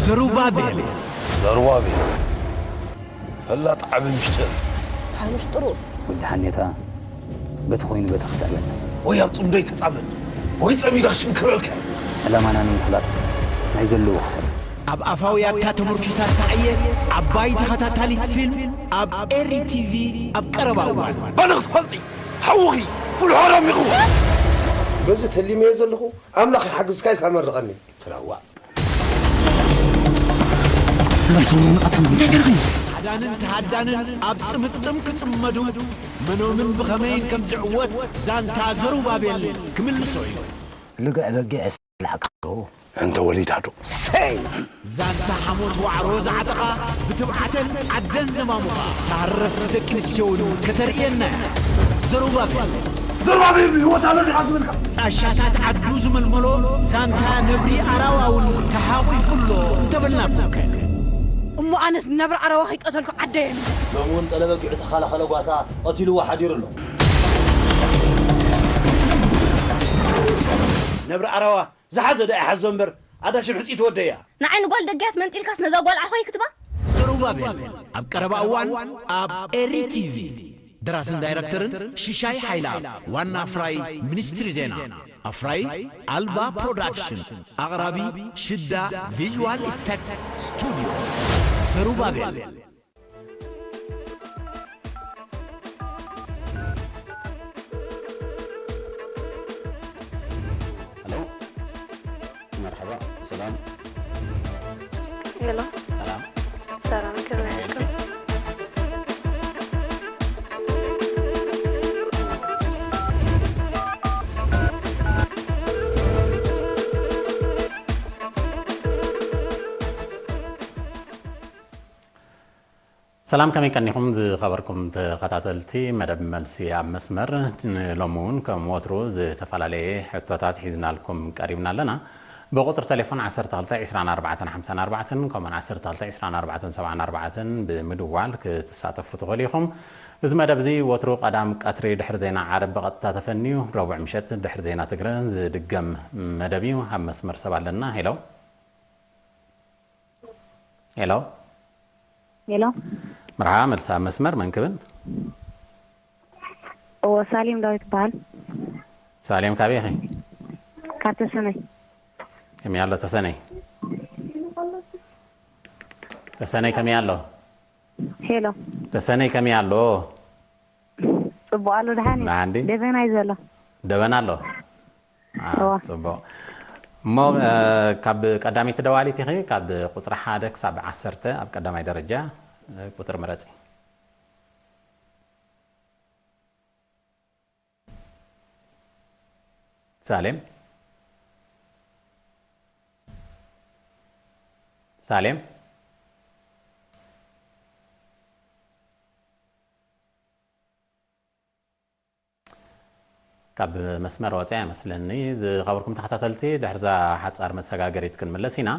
ዘሩባቤል። ዘሩባቤል ፈላጥ ዓቢ ምሽጢር። እንታይ ምሽጥሩ? ወዲ ሓኔታ በቲ ኮይኑ በቲ ክስዕበና። ወይ ኣብ ጽምዶይ ተጻመድ ወይ ጸሚዳ ክሽንክረልካ። ዕላማና ንምሕላፍ ናይ ዘለዎ ክሰል። ኣብ ኣፋውያታ ተመርኩሳ ዝተዓየት ዓባይ ተኸታታሊት ፊልም ኣብ ኤሪ ቲቪ ኣብ ቀረባ እዋን። ባነ ክትፈልጢ ሓውኺ ፍልሖ ሮም ይኹ። በዚ ተሊመዮ ዘለኹ ኣምላኽ ይሓግዝካ ኢልካ መርቐኒ። ትረዋ። ናይ ሰሙን ንቐታን እንታይ ገርኸኝ? ሓዳንን ተሃዳንን ኣብ ጥምጥም ክጽመዱ መኖምን ብኸመይን ከም ዝዕወት ዛንታ ዘሩባቤል ክምልሶ እዩ። ልግዕ በጊዕ ስላዕካ ኣለዎ። እንተ ወሊዳ ዶ? ሰይ! ዛንታ ሓሞት ዋዕሮ ዝዓጠቓ ብትብዓተን ዓደን ዘማሙኻ ተሃረፍቲ ደቂ ኣንስትዮውን ከተርእየና እያ። ዘሩባቤል። ዘሩባቤል ብህይወት ኣሎ ዲኻ ዝብልካ? ጣሻታት ዓዱ ዝመልመሎ ዛንታ ነብሪ ኣራዋ እውን ተሓቑፉ ኣሎ እንተበልናኩምከ? እሞ ኣነስ ነብሪ ኣራዋ ከይቀተልኩ ዓደየ ምለስ። ሎሚ እውን ጠለበጊዑ ተኸላኸለ ጓሳ ቀቲልዎ ሓዲሩ ኣሎ። ነብሪ ኣራዋ ዝሓዘ ዶ ይሓዞ እምበር ኣዳ ሽምሕጺ ትወደያ። ንዓይ ንጓል ደግያት መንጢልካስ ነዛ ጓል ዓኾይ ክትባ? ዘሩባቤል ኣብ ቀረባ እዋን ኣብ ኤሪ ቲቪ። ደራስን ዳይረክተርን ሽሻይ ሓይላ፣ ዋና ኣፍራይ ሚኒስትሪ ዜና፣ ኣፍራይ ኣልባ ፕሮዳክሽን፣ ኣቕራቢ ሽዳ ቪዥዋል ኢፌክት ስቱዲዮ። ዘሩባቤል። ሄሎ፣ መርሐባ፣ ሰላም። ሄሎ። ሰላም። ሰላም፣ ከመይ ኣለኩም? ሰላም፣ ከመይ ቀኒኹም ዝኸበርኩም ተኸታተልቲ መደብ መልሲ ኣብ መስመር? ንሎሚ እውን ከም ወትሩ ዝተፈላለየ ሕቶታት ሒዝናልኩም ቀሪብና ኣለና። ብቁጽሪ ቴሌፎን ዓሰርተ ክልተ ዕስራን ኣርባዕተን ሓምሳን ኣርባዕተን ከምኡውን ዓሰርተ ክልተ ዕስራን ኣርባዕተን ሰብዓን ኣርባዕተን ብምድዋል ክትሳተፉ ትኽእሉ ኢኹም። እዚ መደብ እዚ ወትሩ ቀዳም ቀትሪ ድሕሪ ዜና ዓረብ ብቐጥታ ተፈንዩ፣ ረቡዕ ምሸት ድሕሪ ዜና ትግረ ዝድገም መደብ እዩ። ኣብ መስመር ሰብ ኣለና። ሄሎ። ሄሎ። ሄሎ። መርሓባ፣ መልሲ ኣብ መስመር፣ መን ክብል? እዎ፣ ሳሌም ዳዊት ይበሃል። ሳሌም፣ ካበይ ኢኺ? ካብ ተሰነይ። ከመይ ኣሎ ተሰነይ? ተሰነይ ከመይ ኣሎ? ሄሎ። ተሰነይ ከመይ ኣሎ? ጽቡቕ ኣሎ፣ ደሓን እዩ። ደሓን ድዩ? ደበና እዩ ዘሎ። ደበና ኣሎ? አ፣ እዋ። ጽቡቕ። እሞ፣ እ፣ ካብ ቀዳመይቲ ደዋሊት ኢኺ፣ ካብ ቁጽሪ ሓደ ክሳብ ዓሰርተ ኣብ ቀዳማይ ደረጃ፣ እ፣ ቁጽሪ ምረጺ። ሳሌም? ሳሌም? ካብ መስመር ወፂኣ ይመስለኒ። ዝኸበርኩም ተኸታተልቲ፣ ድሕርዛ ሓፃር መሰጋገሪት ክንምለስ ኢና።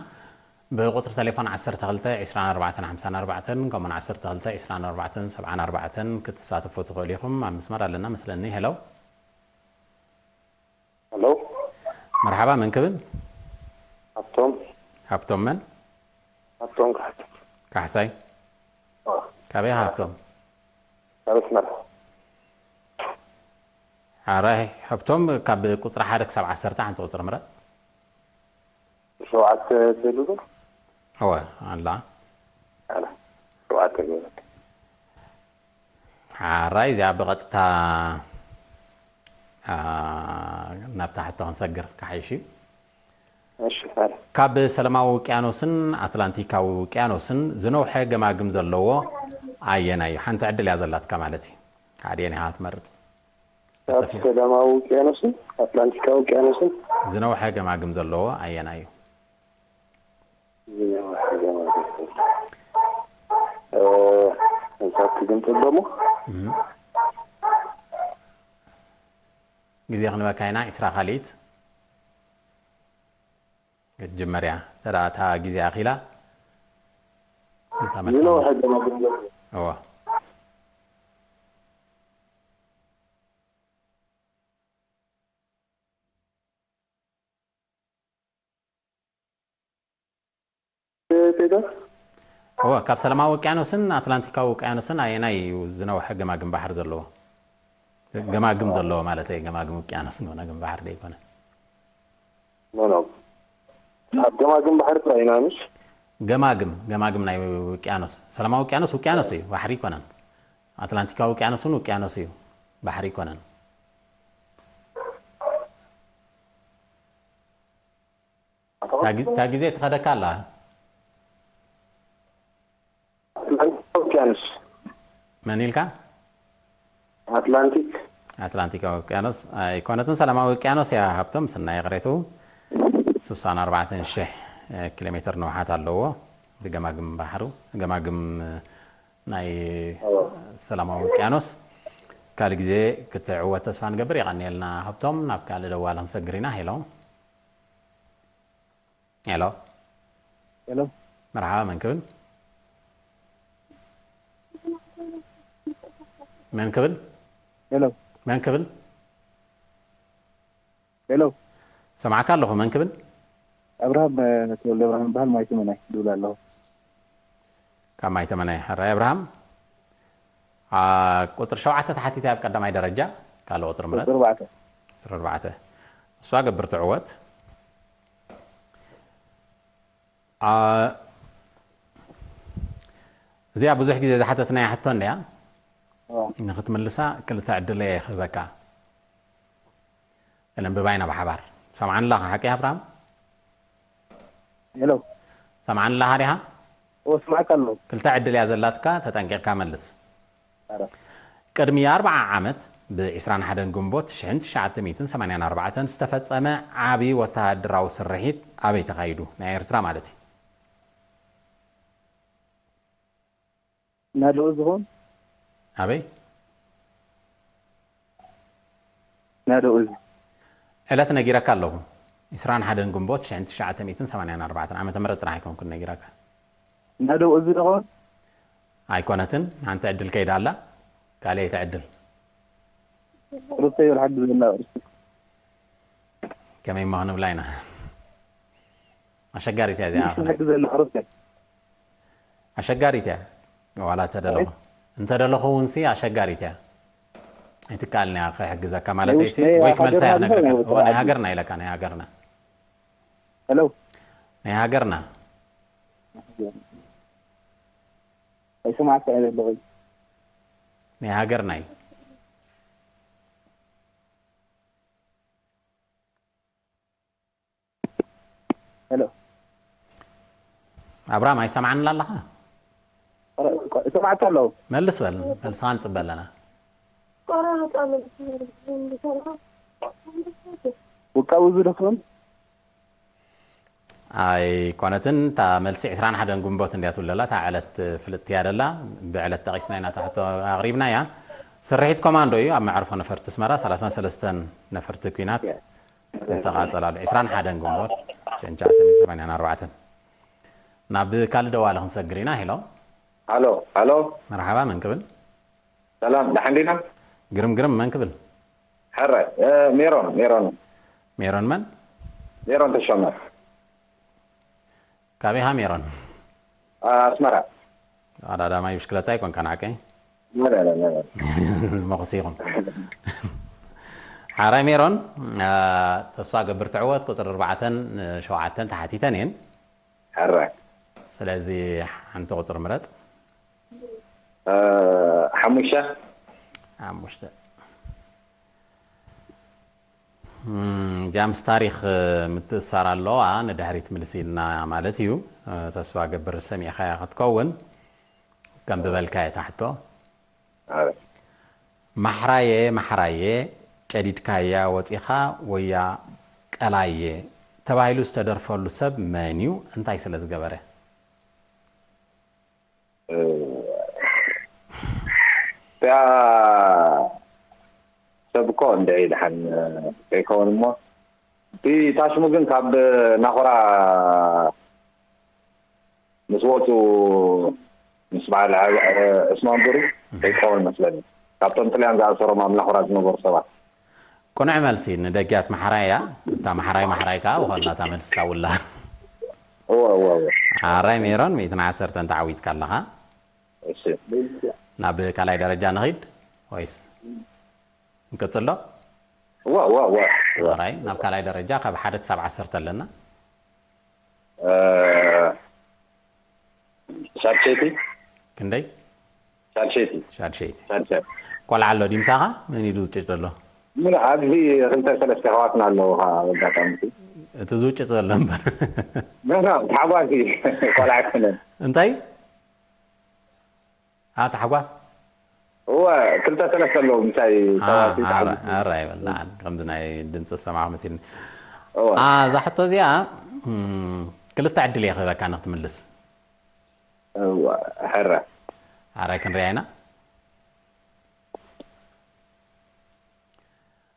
ብቁፅሪ ቴሌፎን ዓሰርተ ክልተ ዕስራን ኣርባዕተን ሓምሳን ኣርባዕተን ከምኡውን ዓሰርተ ክልተ ዕስራን ኣርባዕተን ሰብዓን ኣርባዕተን ክትሳተፉ ትኽእሉ ኢኹም። ኣብ መስመር ኣለና መስለኒ። ሄሎ። ሄሎ። መርሓባ፣ መን ክብል? ሃብቶም። ሃብቶም መን? ሃብቶም ካሕሳይ። ካሕሳይ? ኣዎ። ካበይ ሃብቶም? ካብ ኣስመራ። ሓራይ ሃብቶም፣ ካብ ቁፅሪ ሓደ ክሳብ ዓሰርተ ሓንቲ ቁፅሪ ምረፅ። ሸውዓተ ትብሉ ዶ? እወ፣ ኣላ። ኣላ። ሸውዓተ ትብሉ። ሓራይ፣ እዚኣ ብቐጥታ፣ ኣ፣ ናብታ ሕቶ ክንሰግር ክሓይሽ እዩ። እሺ፣ ፋል። ካብ ሰላማዊ ውቅያኖስን ኣትላንቲካዊ ውቅያኖስን ዝነውሐ ገማግም ዘለዎ ኣየናይ እዩ? ሓንቲ ዕድል እያ ዘላትካ ማለት እዩ። ሓዲኤን ኢኻ ትመርጽ። ካብ ሰላማዊ ውቅያኖስን ኣትላንቲካዊ ውቅያኖስን ዝነውሐ ገማግም ዘለዎ ኣየናይ እዩ? ዝነውሐ ገማግም። እ፣ እንሳት ክግምጥል ደሞ? እም። ግዜ ክንበካ ኢና፣ ዕስራ ካልኢት። ክትጅመር እያ። እንተ ደኣ እታ ግዜ ኣኺላ፣ እንታ መልሳ ዝነውሐ ገማግም ዘሎ። እወ። ቴዶ? እወ፣ ካብ ሰላማዊ ውቅያኖስን ኣትላንቲካዊ ውቅያኖስን ኣየናይ እዩ ዝነውሐ ገማግም ባሕሪ ዘለዎ? ገማግም ዘለዎ ማለት እየ፣ ገማግም ውቅያኖስ፣ ገማግም ባሕሪ ዶ ኣይኮነ? ኖ፣ ኖ። ኣብ ገማግም ባሕሪ ጥራይ ኢና፣ ምሽ? ገማግም፣ ገማግም ናይ ውቅያኖስ። ሰላማዊ ውቅያኖስ፣ ውቅያኖስ እዩ፣ ባሕሪ ኣይኮነን። ኣትላንቲካዊ ውቅያኖስ እውን ውቅያኖስ እዩ፣ ባሕሪ ኣይኮነን። እታ ግ-፣ እታ ግዜ ትኸደካ ኣላ። ኣትላንቲክ ውቅያኖስ። መን ኢልካ? ኣትላንቲክ። ኣትላንቲካዊ ውቅያኖስ ኣይኮነትን፣ ሰላማዊ ውቅያኖስ እያ። ሃብቶም ስናይ ቅሬቱ ስሳን ኣርባዕተን ሽሕ ኪሎ ሜትር ንውሓት ኣለዎ። እቲ ገማግም ባሕሩ፣ ገማግም ናይ እዎ። ሰላማዊ ውቅያኖስ። ካልእ ግዜ ክትዕወት ተስፋ ንገብር። የቐንየልና ሃብቶም። ናብ ካልእ ደዋል ክንሰግር ኢና። ሄሎ። ሄሎ። ሄሎ። መርሓባ፣ መን ክብል? መን ክብል? ሄሎ። መን ክብል? ሄሎ። ሰማዕካ ኣለኹ፣ መን ክብል? ኣብርሃም፣ እ፣ ተወልደ ኣብርሃም ይበሃል፣ ማይ ተመናይ ድብል ኣለኹ። ካብ ማይ ተመናይ፣ ሕራይ ኣብርሃም። አ፣ ቁጽሪ ሸውዓተ ተሓቲተ ኣብ ቀዳማይ ደረጃ፣ ካልእ ቁጽሪ ምረጽ። ቁጽሪ ኣርባዕተ። ቁጽሪ ኣርባዕተ። እሷ ገብር ትዕወት። አ፣ እዚኣ ብዙሕ ግዜ ዝሓተትናያ ሕቶ እንድያ። ኣዎ። ንኽትምልሳ ክልተ ዕድል እየ ክህበካ። ነንብባ ኢና ብሓባር። ሰምዓኒ ኣለኻ ሓቂ ኣብርሃም? ሄሎ። ሰምዓኒ ኣለኻ ዲኻ? እወ፣ ስማዕካ ኣለኹ። ክልተ ዕድል እያ ዘላትካ፣ ተጠንቂቕካ መልስ። ኣረ። ቅድሚ ኣርብዓ ዓመት ብ ዕስራን ሓደን ግንቦት ሽሕን ትሽዓተ ሚእትን ሰማንያን ኣርባዕተን ዝተፈጸመ ዓቢ ወተሃደራዊ ስርሒት ኣበይ ተኻይዱ? ናይ ኤርትራ ማለት እዩ። ናደኡ ዝኸውን? ኣበይ? ናደኡ እዚ። ዕለት ነጊረካ ኣለኹ። ዕስራን ሓደን ግንቦት ሽሕን ትሽዓተ ሚእትን ሰማንያን ኣርባዕተን ዓመተ ምህረት ጥራሕ ኣይኮንኩን ነጊረካ። ናደኡ እዚ ዶ ኸውን? ኣይኮነትን። ሓንቲ ዕድል ከይዳ ኣላ። ካልኣይቲ ዕድል። ሩተይ ወላ ሓዲ ዘላ ሩተይ። ከመይ እሞ ክንብላ ኢና? ኣሸጋሪት እያ እዚኣ። ሓዲ ዘላ ሩተይ። ኣሸጋሪት እያ። ዋላ እንተደለኹ፣ እንተደለኹ እውን ሲ ኣሸጋሪት እያ። ኣይትከኣልን እያ ክሕግዘካ ማለት እዩ ሲ፣ ናይ ወይ ክመልሳ እያ ሃገርና ክነግረካ። ኣለኹ። እወ፣ ናይ ሃገርና ኢለካ፣ ናይ ሃገርና። ሄሎ። ናይ ሃገርና። ኣይሰማዕካ እየ ዘለኹ። ናይ ሃገርና እዩ። ሄሎ። ኣብራም፣ ኣይሰማዕን ኣለኻ? ኧረ፣ እሰማዕካ ኣለኹ። መልስ በል፣ መልስኻ ንጽበ ኣለና። ውቃዊ እዚ ዶ ክብል? ኣይኮነትን፣ እታ መልሲ ዕስራን ሓደን ግንቦት እንድያ ትብል ዘላ፣ እታ ዕለት ፍልጥቲ እያ ዘላ። ብዕለት ጠቒስና ኢና እታ ሕቶ ኣቕሪብናያ። ስርሒት ኮማንዶ እዩ፣ ኣብ መዕርፎ ነፈርቲ ኣስመራ ሰላሳን ሰለስተን ነፈርቲ ኲናት ዝተቓጸላሉ ዕስራን ሓደን ግንቦት ሽሕን ትሽዓተ ሚእትን ሰማንያን ኣርባዕተን። ናብ ካልእ ደዋሊ ክንሰግር ኢና። ሄሎ። ሃሎ፣ ሃሎ። መርሓባ፣ መን ክብል? ሰላም፣ ደሓን ዲና? ግርም፣ ግርም፣ መን ክብል? ሕራይ፣ እ፣ ሜሮን፣ ሜሮን። ሜሮን መን? ሜሮን ተሾመ። ካበይ ኢኻ ሜሮን? ኣስመራ። ኣዳዳማይ ብሽክለታ ኣይኮንካን ሓቀይ? ላ፣ ላ፣ ላ፣ ላ። መኹስ ኢኹም። ሓራይ ሜሮን፣ አ፣ ተስፋ ገብር ትዕወት፣ ቁጽሪ ኣርባዕተን ሸውዓተን ተሓቲተን እየን። ሕራይ። ስለዚ ሓንቲ ቁጽሪ ምረጽ። እ፣ ሓሙሽተ። ሓሙሽተ። እም፣ እዚኣ ምስ ታሪኽ፣ እ፣ ምትእስሳር ኣለዋ፣ ንድሕሪት ምልስ ኢልና ማለት እዩ። እ፣ ተስፋ ገብር ሰሚዕካያ ክትከውን። ከም ዝበልካዮ እታ ሕቶ። ኣረ። ማሕራየ፣ ማሕራየ፣ ጨዲድካያ ወጺኻ ወያ ቀላየ ተባሂሉ ዝተደርፈሉ ሰብ መን እዩ? እንታይ ስለ ዝገበረ? እ፣ እቲኣ ሰብ እኮ እንድዒ ደሓን ከይከውን እሞ፣ እቲ ታሽሙ ግን ካብ ናኹራ ምስ ወፁ ምስ በዓል ዐ-፣ ዐ-፣ ዕስማን ቡሪ ከይከውን መስለኒ። ካብቶም ጥልያን ዝኣሰሮም ኣብ ናኹራ ዝነበሩ ሰባት። ቅኑዕ መልሲ ንደጊያት ማሕራይ እያ። እታ ማሕራይ ማሕራይ ከኣ ብኸላ እታ መልሲ ሳውላ። እወ፣ እወ፣ እወ። ሓራይ ሜሮን፣ ሚእትን ዓሰርተን ተዓዊትካ ኣለኻ። እሺ። ናብ ካልኣይ ደረጃ ንኺድ ወይስ ንቅጽሎ? ዋ ዋ ዋ ዋ። ራይ ናብ ካልኣይ ደረጃ ካብ ሓደ ክሳብ ዓሰርተ ኣለና። እ፣ ሻድሸይቲ። ክንደይ? ሻድሸይቲ። ሻድሸይቲ። ሻድሸይቲ። ቆልዓ ኣሎ ድዩ ምሳኻ? መን ኢሉ ዝጭጭ ዘሎ? ምን ኣብዚ ክልተ ሰለስተ ኣሕዋትና ኣለዉ፣ ከዓ ኣጋጣሚ እቲ እቲ ዝውጭጥ ዘሎ እምበር። ኖ፣ ኖ፣ ተሓጓሲ ቆልዓ ኣይኮነን። እንታይ? ኣ፣ ታሕጓስ? እወ፣ ክልተ ሰለስተ ኣለዉ ምሳይ ኣ፣ ተዋሲ ኣረ፣ ኣረ ኣይበል፣ ንዓን ከምዚ ናይ ድምፂ ዝሰማዕ መሲልኒ። እወ። ኣ፣ እዛ ሕቶ እዚኣ፣ እም፣ ክልተ ዕድል እየ ክህበካ ንክትምልስ። እወ፣ ሕረ። ኣረ ክንሪኣ ኢና።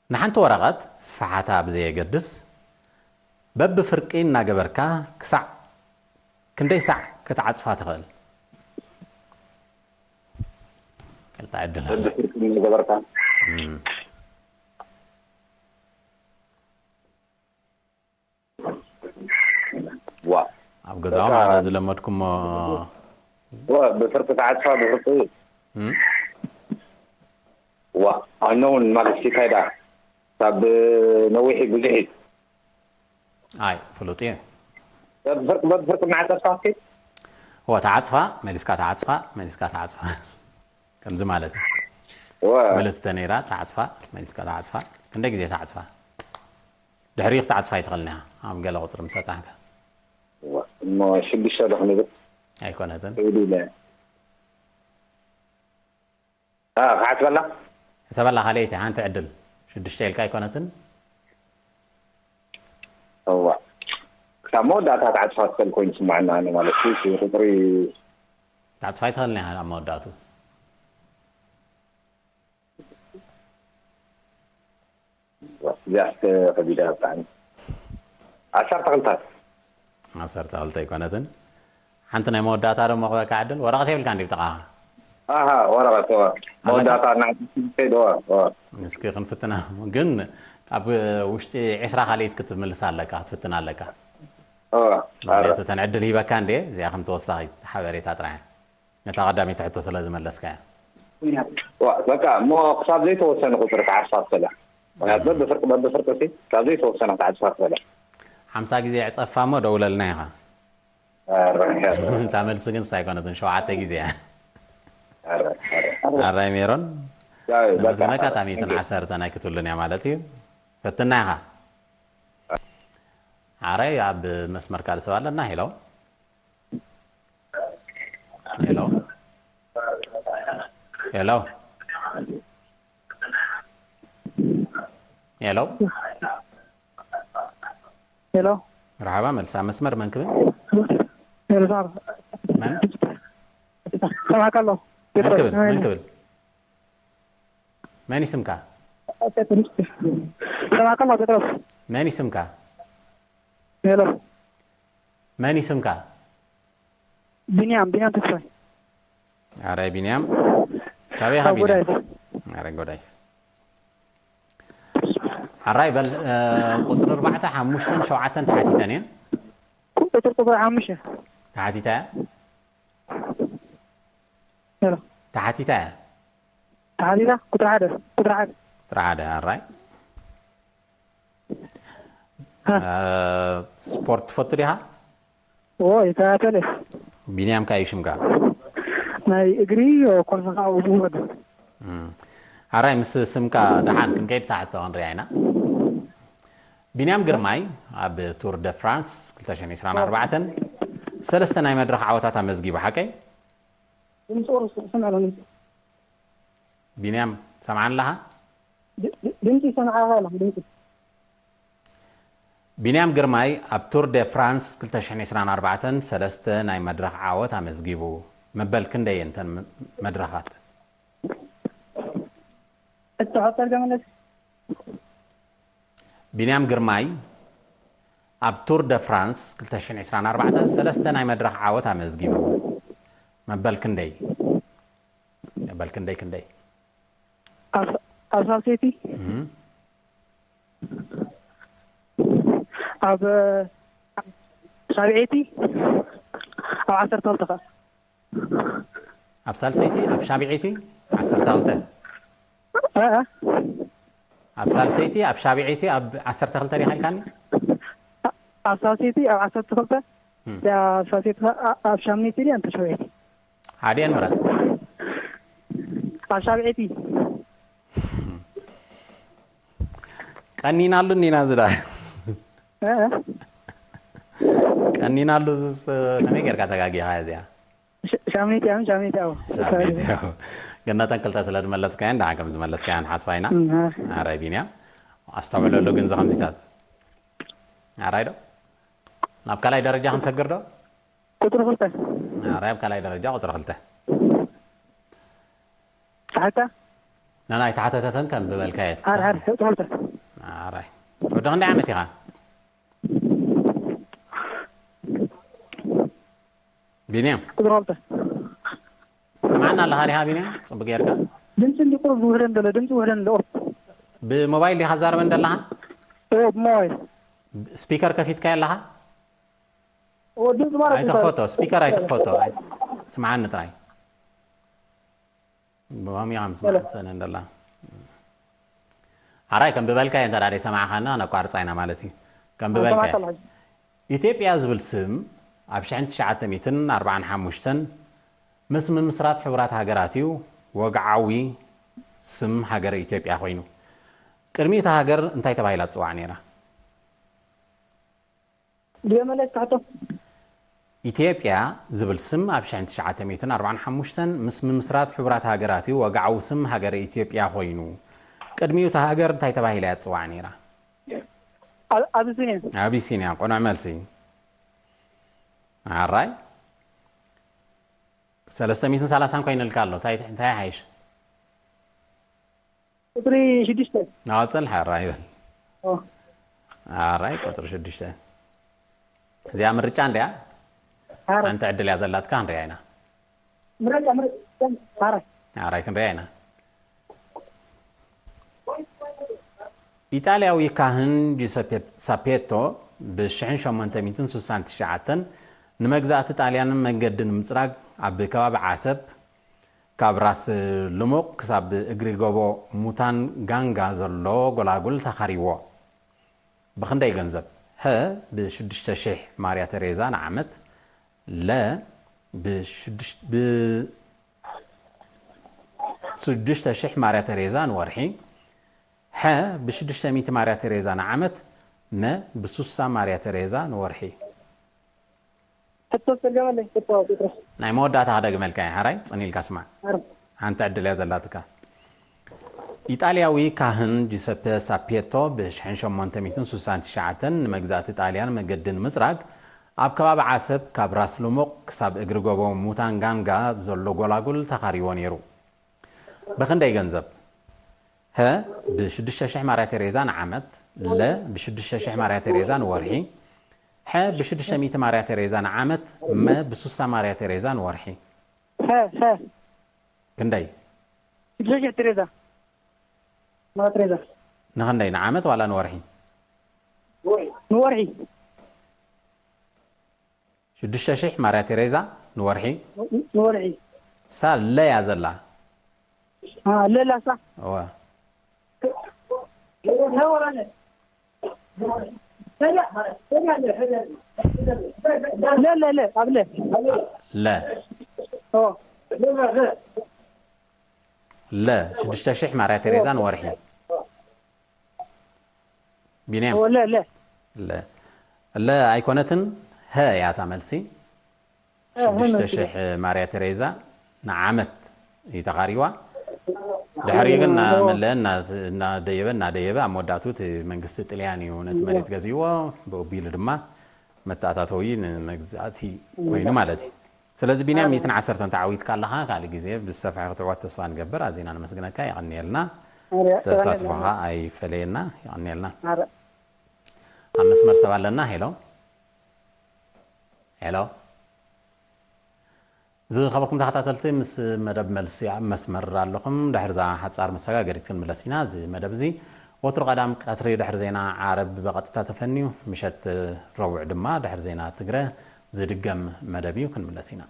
ንሓንቲ ወረቐት ስፍሓታ ብዘየገድስ፣ በብፍርቂ እናገበርካ ክሳዕ ክንደይ ሳዕ ክትዓጽፋ ትኽእል? ክልተ ዕድል ኣሎ። በብፍርቂ እናገበርካ። እም። ዋ። ኣብ ገዛኦም በቃ። ኣረ ዝለመድኩሞ። ዋ፣ ብፍርቂ ተዓጽፋ፣ ብፍርቂ። እም? ዋ፣ ኣነ እውን ማለት ሲካይዳ ካብ ነዊሒ ብዙሒ። ኣይ፣ ፍሉጥ እዩ። በብፍርቂ፣ በብፍርቂ እናዓጸፍካ እስኪ። ዋ፣ ተዓጽፋ፣ መሊስካ ተዓጽፋ፣ መሊስካ ተዓጽፋ። ከምዚ ማለት እዩ። ዋ። ምልእቲ ተነይራ፣ ተዓጽፋ፣ መሊስካ ተዓጽፋ። ክንደይ ግዜ ተዓጽፋ? ድሕሪኡ ክትዓጽፋ ኣይትኽእልን ኢኻ። ኣብ ገለ ቁጽሪ ምስ በጻሕካ። ዋ፣ እሞ ሽዱሽተ ዶ ክንብል? ኣይኮነትን። ክብል ኢለ። አ፣ ክዓጽበላ? ሕሰበላ ካልኣይቲ፣ ሓንቲ ዕድል። ሽዱሽተ ኢልካ ኣይኮነትን? እዋ። ክሳብ መወዳእታ ትዓጽፋ ትኽእል ኮይኑ ይስምዓኒ ኣነ ማለት እዩ። እቲ ቁጽሪ ክትዓጽፋ ኣይትኽእልን ኢኻ ኣብ መወዳእቱ። እዚኣ ከቢዳ ብጣዕሚ። ዓሰርተ ክልተ። ዓሰርተ ክልተ ኣይኮነትን። ሓንቲ ናይ መወዳእታ ደሞ ክበካ ዕድል፣ ወረቐት የብልካ እንዲ ብጥቓኻ? ኣሃ፣ ወረቐት፣ እዋ። መወዳእታ እናዓጸፍኩ ከይድ፣ እዋ፣ እዋ። እስኪ ክንፍትና። ግን ኣብ ውሽጢ ዕስራ ካልኢት ክትምልስ ኣለካ፣ ክትፍትና ኣለካ። እዋ፣ ኣረ። ማለት እተን ዕድል ሂበካ እንዴ፣ እዚኣ ከም ተወሳኺት ሓበሬታ ጥራሕ እያ። ነታ ቀዳመይቲ ሕቶ ስለ ዝመለስካ እያ። ዋ፣ በቃ፣ እሞ ክሳብ ዘይተወሰነ ቁጽሪ ክዓጽፋ ትኽእላ። ምኽንያቱ በብፍርቂ፣ በብፍርቂ ሲ፣ ክሳብ ዘይተወሰነ ክትዓጽፋ ትኽእላ። ሓምሳ ግዜ ዕጸፋ እሞ ደውለልና ኢኻ። ኣረ፣ ኣረ፣ እታ መልሲ ግን ንሳ ኣይኮነትን፣ ሸውዓተ ግዜ እያ። ኣረ፣ ኣረ፣ ኣረ። ኣራይ ሜሮን፣ ያው፣ በቃ፣ ንመዝነካ እታ thank you። ሚእትን ዓሰርተን ኣይክትብሉን እያ ማለት እዩ። ፈትና ኢኻ። ሓራይ ኣብ መስመር ካልእ ሰብ ኣለና። ሄሎ። ሄሎ። ሄሎ። ሄሎ። ሄሎ። መርሓባ፣ መልስ ኣብ መስመር። መን ክብል? ሄሎ፣ ሳር። መን? ሰማዕካ ኣሎ። መን ክብል? መን ክብል? መን እዩ ስምካ? ሰማዕካ ኣሎ፣ ጴጥሮስ። መን እዩ ስምካ? ሄሎ። መን እዩ ስምካ? ቢንያም፣ ቢንያም ተስፋይ። ኣራይ ቢንያም። ካበይ ኢኻ ካብ ቢንያም? ጎዳይፍ። ኣራይ ጎዳይፍ። ኣራይ በል፣ እ፣ ቁጽሪ ኣርባዕተ፣ ሓሙሽተን ሸውዓተን ተሓቲተን እየን። ቁጽሪ፣ ቁጽሪ ሓሙሽተ። ተሓቲታ እያ? ሄሎ። ተሓቲታ እያ? ተሓቲታ? ቁጽሪ ሓደ፣ ቁጽሪ ሓደ። ቁጽሪ ሓደ፣ ኣራይ። ሃ። እ፣ ስፖርት ትፈቱ ዲኻ? ኦ፣ ይከታተል እየ። ቢንያም ካዩ ሽምካ? ናይ እግሪ፣ ኮርሳ ከዓ ውድድር። እም። ኣራይ ምስ ስምካ ደሓን ክንከይድ ታሕቶ ክንሪኣ ኢና። ቢንያም ግርማይ ኣብ ቱር ደ ፍራንስ ክልተ ሽሕን ዕስራን ኣርባዕተን ሰለስተ ናይ መድረኽ ዓወታት ኣመዝጊቡ፣ ሓቀይ? ድምፂ ቁሩብ ስምዕ ኣሎ፣ ድምፂ። ቢንያም ሰምዓን ኣለኻ? ድ-፣ ድ-፣ ድምፂ ይሰምዓኻ ኣሎ፣ ድምፂ። ቢንያም ግርማይ ኣብ ቱር ደ ፍራንስ ክልተ ሽሕን ዕስራን ኣርባዕተን ሰለስተ ናይ መድረኽ ዓወት ኣመዝጊቡ። መበል ክንደይ እየን እተን መ-፣ መድረኻት? እትሖ ተርገመለስ። ቢንያም ግርማይ ኣብ ቱር ደ ፍራንስ ክልተ ሽሕን ዕስራን ኣርባዕተን ሰለስተ ናይ መድረኽ ዓወት ኣመዝጊቡ። መበል ክንደይ? መበል ክንደይ፣ ክንደይ? ኣብ፣ ኣብ ሳልሰይቲ? እም። ኣብ ሳብዐይቲ? ኣብ ዓሰርተ ክልተ ከ? ኣብ ሳልሰይቲ ኣብ ሻብዒይቲ ዓሰርተ ክልተ። እ፣ እ። ኣብ ሳልሰይቲ ኣብ ሻብዒይቲ ኣብ ዓሰርተ ክልተ ዲኻ ኢልካኒ? ኣብ ሳልሰይቲ ኣብ ዓሰርተ ክልተ። ኣብ ሳልሰይቲ ከ? ኣብ ሻምነይቲ ድያ እንተ ሻብዒይቲ? ሓዲአን ምረጽ። ኣብ ሻብዒይቲ። ቀኒናሉ እኒና ዝዳ እ፣ እ። ቀኒናሉ ዝስ ከመይ ጌርካ ተጋጊኻ እዚኣ? ሻምነይቲ ኣብ ሻምነይቲ ኣብ ሻምነይቲ ኣብ። ግን ነተን ክልተ ስለ ዝመለስካየን ደሓን ከም ዝመለስካየን ሓስባ ኢና። እም፣ ኣረ ቢንያም ኣስተውዕለሉ ግን ዘኸምዚታት ኣራይ ዶ ናብ ካልኣይ ደረጃ ክንሰግር ዶ? ቁፅሪ ክልተ። ኣራይ ኣብ ካልኣይ ደረጃ ቁፅሪ ክልተ። ሰሓታ ነናይ ተሓተተተን ከም ዝበልካየት ሓር ሓር ቁፅሪ ክልተ። ኣራይ ወዲ ክንደይ ዓመት ኢኻ? ቢንያም ቁፅሪ ክልተ። ሰማዕና ኣለኻ ዲኻ ቢንያም? ፅቡቅ ጌርካ። ድምፂ እንዲ ቁሩብ ዝውህደን ዘሎ ድምፂ ውህደን ኣሎ። ብሞባይል ዲኻ ዛርበን ዘለኻ? እ፣ ብሞባይል። ስፒከር ከፊትካ ኣለኻ? ኦ፣ ድምፂ ማለት ኣይትኽፈቶ፣ ስፒከር ኣይትኽፈቶ። ኣይ- ስምዓኒ ጥራይ። ብማሚ ከም ስምዓ ሰነ እንደላ። ሓራይ ከም ብበልካ እንተ ደኣ ሰማዕኻና ነቋርጻ ኢና ማለት እዩ። ከም ብበልካ ሰማዕካ ኣለኹ። ኢትዮጵያ ዝብል ስም ኣብ ሽሕን ትሽዓተ ሚእትን ኣርባዓን ሓሙሽተን ምስ ምምስራት ሕቡራት ሃገራት እዩ ወግዓዊ ስም ሃገረ ኢትዮጵያ ኮይኑ። ቅድሚ እታ ሃገር እንታይ ተባሂላ ትጽዋዕ ነይራ? ድዮ መለስ ካሕቶ። ኢትዮጵያ ዝብል ስም ኣብ ሽሕን ትሽዓተ ሚእትን ኣርባዓን ሓሙሽተን ምስ ምምስራት ሕቡራት ሃገራት እዩ ወግዓዊ ስም ሃገረ ኢትዮጵያ ኮይኑ። ቅድሚኡ እታ ሃገር እንታይ ተባሂላ እያ ትጽዋዕ ነይራ? ኣብ- ኣቢሲኒያ። ኣቢሲኒያ፣ ቅኑዕ መልሲ። ኣራይ ሰለስተ ሚእትን ሰላሳን ኮይንልካ ኣሎ። እንታይ እንታይ ሓይሽ? ቁፅሪ ሽዱሽተ። ናወፅል ሓራይ ይበል። ኦ። ኣራይ ቁፅሪ ሽዱሽተ። እዚኣ ምርጫ እንድያ። ሓራይ። ሓንቲ ዕድል እያ ዘላትካ፣ ክንሪኣ ኢና። ምረጫ ምረጫ። ሓራይ። ኣራይ ክንሪኣ ኢና። ኢጣልያዊ ካህን ጂሰፔ ሳፔቶ ብ ሽሕን ሸሞንተ ሚእትን ስሳን ትሽዓተን ንመግዛእቲ ጣልያን መንገዲ ንምጽራግ ኣብ ከባቢ ዓሰብ ካብ ራስ ልሙቕ ክሳብ እግሪ ጎቦ ሙታን ጋንጋ ዘሎ ጎላጉል ተኻሪዎ። ብኽንደይ ገንዘብ? ሀ ብ ሽዱሽተ ሽሕ ማርያ ተሬዛ ንዓመት፣ ለ ብ ሽዱሽ- ብ ሽዱሽተ ሽሕ ማርያ ተሬዛ ንወርሒ፣ ሐ ብ ሽዱሽተ ሚእቲ ማርያ ተሬዛ ንዓመት፣ መ ብ ሱሳ ማርያ ተሬዛ ንወርሒ። ሕቶ ዝተርገመለይ ሕቶ ጴጥሮስ። ናይ መወዳእታ ክደግመልካ እየ፣ ሓራይ ጽን ኢልካ ስማዕ። ሓንቲ ዕድል እያ ዘላትካ። ኢጣልያዊ ካህን ጂሰፐ ሳፔቶ ብ ሽሕን ሸሞንተ ሚእትን ስሳን ትሽዓተን ንመግዛእቲ ጣልያን መገዲ ንምጽራግ ኣብ ከባቢ ዓሰብ ካብ ራስ ልሙቕ ክሳብ እግሪ ጎቦ ሙታንጋንጋ ዘሎ ጎላጉል ተኻሪዎ ነይሩ። ብኽንደይ ገንዘብ? ሀ ብ ሽዱሽተ ሽሕ ማርያ ቴሬዛ ንዓመት፣ ለ ብ ሽዱሽተ ሽሕ ማርያ ቴሬዛ ንወርሒ፣ ሐ ብ ሽዱሽተ ሚእቲ ማርያ ቴሬዛ ንዓመት፣ መ ብ ሱሳ ማርያ ቴሬዛ ንወርሒ። ሀ ሀ ክንደይ? ሽዱሽተ ሽሕ ቴሬዛ። ማርያ ቴሬዛ። ንኽንደይ? ንዓመት ዋላ ንወርሒ? ንወርሒ። ሽዱሽተ ሽሕ ማርያ ቴሬዛ ንወርሒ። ንወርሒ። ሳ ለያ ዘላ። አ፣ ለላ ሳ። እወ። ለ፣ ለ፣ ለ፣ ኣብ ለ። ለ። ኦ። ለ ሽዱሽተ ሽሕ ማርያ ቴሬዛ ንወርሒ። ቢንያም። ኦ፣ ለ፣ ለ። ለ። ለ ኣይኮነትን፣ ሀ እያ እታ መልሲ። እ፣ ሀ መልሲ። ሽዱሽተ ሽሕ ማርያ ቴሬዛ ንዓመት እዩ ተኻሪዋ። ድሕሪኡ ግን ኦ። እናመለአ፣ እና-፣ እናደየበ፣ እናደየበ ኣብ መወዳእቱ እቲ መንግስቲ ጥልያን እዩ ነቲ መሬት ገዚእዎ። ብኡ ኣቢሉ ድማ መተኣታተዊ ንመግዛእቲ ኮይኑ ማለት እዩ። ስለዚ ቢንያም፣ ሚእትን ዓሰርተን ተዓዊትካ ኣለኻ። ካልእ ግዜ ብዝሰፍሐ ክትዕወት ተስፋ ንገብር። ኣዚና ነመስግነካ። የቐንየልና። ኣረ፣ ተሳትፎኻ ኣይፈለየና። የቐንየልና። ኣረ። ኣብ መስመር ሰብ ኣለና። ሄሎ፣ ሄሎ። ዝኸበርኩም ተኸታተልቲ፣ ምስ መደብ መልሲ ኣብ መስመር ኣለኹም። ድሕሪ እዛ ሓጻር መሰጋገሪት ክንምለስ ኢና። እዚ መደብ እዚ ወትሩ ቀዳም ቀትሪ ድሕሪ ዜና ዓረብ ብቐጥታ ተፈንዩ፣ ምሸት ረቡዕ ድማ ድሕሪ ዜና ትግረ ዝድገም መደብ እዩ፣ ክንምለስ ኢና።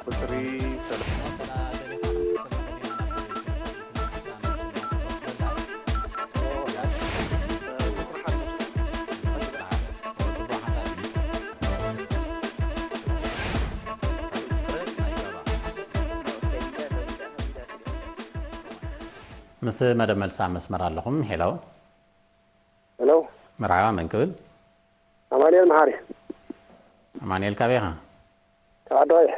ቁፅሪ ምስ መደብ መልሲ ኣብ መስመር ኣለኹም። ሄሎ። ሄሎ። መርሓባ፣ መን ክብል? ኣማኑኤል መሓሪ። ኣማኑኤል፣ ካበይ ኢኻ? ካብ ዓዲ ቀይሕ።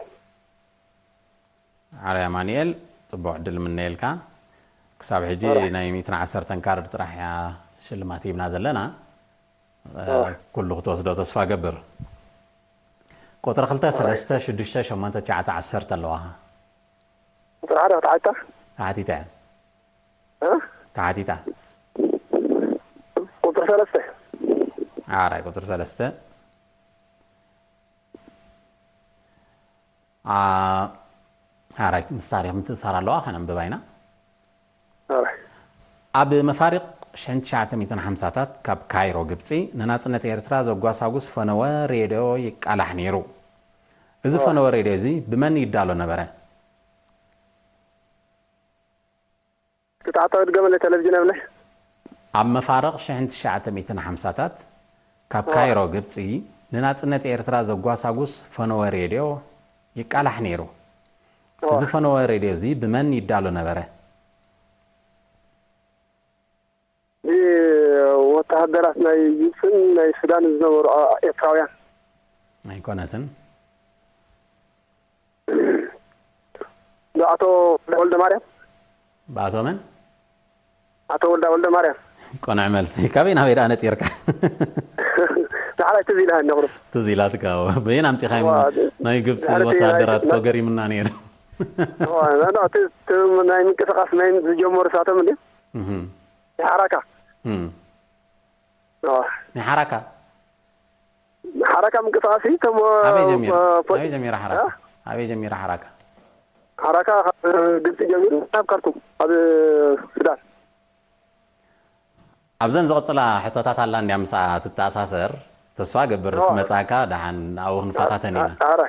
ኣረ ኣማኑኤል፣ ጽቡቕ ዕድል ምነየልካ። ክሳብ ሕጂ ኣረ። ናይ ሚእትን ዓሰርተን ካርድ ጥራሕ እያ ሽልማት ሂብና ዘለና። እ፣ ኣረ። ኩሉ ክትወስዶ ተስፋ ገብር። ቁጽሪ ክልተ፣ ኣረ። ሰለስተ፣ ሽዱሽተ፣ ሸሞንተ፣ ትሽዓተ፣ ዓሰርተ ኣለዋ። ቁጽሪ ሓደ ተሓቲታ? ተሓቲታ እያ። እ? ተሓቲታ። ቁጽሪ ሰለስተ። ኣረ፣ ቁጽሪ ሰለስተ። ኣ-፣ ኣረ፣ ምስ ታሪኽ ምትእሳር ኣለዋ፣ ከነንብባ ኢና። ኣረ። ኣብ መፋሪቕ ሽሕን ትሽዓተ ሚእትን ሓምሳታት ካብ ካይሮ ግብጺ ንናጽነት ኤርትራ ዘጓሳጉስ ፈነወ ሬድዮ ይቃላሕ ነይሩ። እዚ ኣዋ። ፈነወ ሬድዮ እዚ ብመን ይዳሎ ነበረ? ክታዕታዊ ድገመለይ፣ ቴሌቪዥን የብለይ። ኣብ መፋርቕ ሽሕን ትሽዓተ ሚእትን ሓምሳታት ካብ ኣዋ። ካይሮ ግብጺ ንናጽነት ኤርትራ ዘጓሳጉስ ፈነወ ሬድዮ ይቃላሕ ነይሩ። ኣዋ። እዚ ፈነወ ሬድዮ እዚ ብመን ይዳሎ ነበረ? ብወተሃደራት ናይ ግብፅን ናይ ሱዳን ዝነበሩ ኤርትራውያን። ኣይኮነትን። ብኣቶ ወልደ ማርያም። ብኣቶ መን? ኣቶ ወልዳ ወልደ ማርያም። ቆንዕ መልሲ። ካበይ ናበይ ደኣ ነጢርካ? ዳሕራይ ትዝ ኢላሃኒ ቁሩብ። ትዝ ኢላትካ፣ ኣዎ። በየን ኣምጺኻዮም? ዋ፣ ናይ ግብፂ ዳሕራይ ወተሃደራት ናይ እኮ ገሪምና ነይሩ። ዋ፣ ና፣ ና፣ እቲ፣ እቲ ናይ ምንቅስቃስ ናይ ዝጀመሩ ሳቶም እንድዮም። እህ። ናይ ሓራካ። እም። ዋ። ናይ ሓራካ? ሓራካ ምንቅስቃስ እዩ፣ እቶም፣ ኣበይ ጀሚሩ? እ፣ ፖ-፣ ኣበይ ጀሚራ ሓራካ? እ? ኣበይ ጀሚራ ሓራካ? ሓራካ ካብ ግብፂ ጀሚሩ ናብ ካርቱም፣ ኣብ ሱዳን። ኣብዘን ዝቕጽላ ሕቶታት ኣላ እንድያ ምስኣ ትተኣሳሰር። ተስፋ ገብር ኦ። ትመጻካ ደሓን ኣብኡ ክንፈታተን ኢና። ኣ-፣ ኣረ።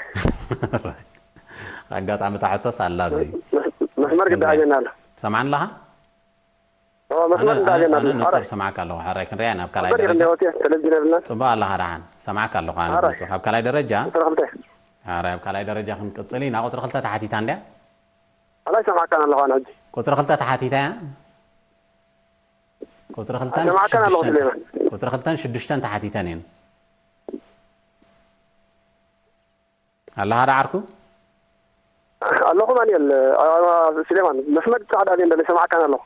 ኣጋጣሚ እታ ሕቶስ ኣላ ኣብዚ። መስ-፣ መስመር ግዳ ሓጀና ኣሎ። ትሰምዓኒ ኣለኻ? ኦ፣ መስመር ኣነ፣ ግዳ ኣነ፣ ሓጀና ኣሎ። ኣነ ንጹር ኣረ። ሰማዕካ ኣለኹ። ሕራይ ክንሪኣ ኢና ኣብ ካልኣይ ኣበዲኹ ደረጃ። እንደ ወፂአ ቴሌቪዥን የብልና። ጽቡቕ ኣለኻ ደሓን። ሰማዕካ ኣለኹ ኣነ ኣረ። ንጹር። ኣብ ካልኣይ ደረጃ? ቁፅሪ ክልተ። ኣረ፣ ኣብ ካልኣይ ደረጃ ክንቅጽል ኢና። ቁጽሪ ክልተ ተሓቲታ እንድያ? ኣላይ ሰማዕካን ኣለኹ ኣነ ሕጂ። ቁጽሪ ክልተ ተሓቲታ እያ? ቁጽሪ ክልተን ኣይሰማዕካን ኣለኹ ሽዱሽተን፣ ሱሌማን። ቁጽሪ ክልተን ሽዱሽተን ተሓቲተን እየን። ኣለኻ ዶ ዓርኩ? ኣለኹ ማንኤል፣ ኣ-፣ ሱሌማን፣ መስመር ጻዕዳ እየ እንደለ ሰማዕካን ኣለኹ።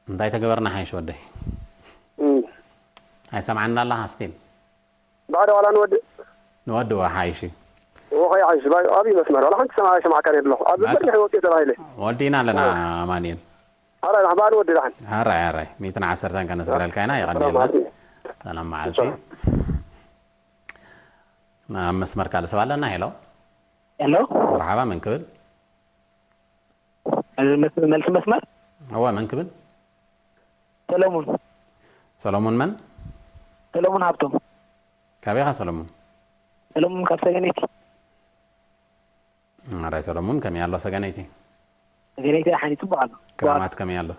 እንታይ ተገበርና ሓይሽ ወደይ? እም። ኣይሰምዓና ኣለኻ ስቲል? ባዕዶ ዋላ ንወድእ? ንወድእ ሓይሽ እዩ። እዎ፣ ከይሓይሽ፣ ባ-፣ ኣብይ መስመር፣ ዋላ ሓንቲ ሰማዕ ኣይሰማዕካን እየ ኣለኹ። ኣብ በቃ። በርሕ ወፂኡ ተባሂለ። ወዲእና ኣለና እዎ። ኣማንኤል። ኣረ፣ ናሕ ባዕዶ ወዲ ደሓን። ኣራይ፣ ኣራይ። ሚእትን ዓሰርተን ከነስግረልካ ኢና፣ ኣረ፣ የቐንየልና። ማዕልቲ። ሰላም መዓልቲ። ሰላም። ኣብ መስመር ካልእ ሰብ ኣለና። ሄሎ። ሄሎ። መርሓባ፣ መን ክብል? መስ-፣ መልሲ መስመር? እወ፣ መን ክብል? ሰለሙን። ሰለሙን መን? ሰለሙን ሃብቶም። ካበይ ኢኻ ሰለሙን? ሰለሙን ካብ ሰገነይቲ። ኣራይ ሰለሙን፣ ከመይ ኣሎ ሰገነይቲ? ሰገነይቲ ደሓን እዩ፣ ጽቡቕ ኣሎ። ክራማት ከመይ ኣሎ?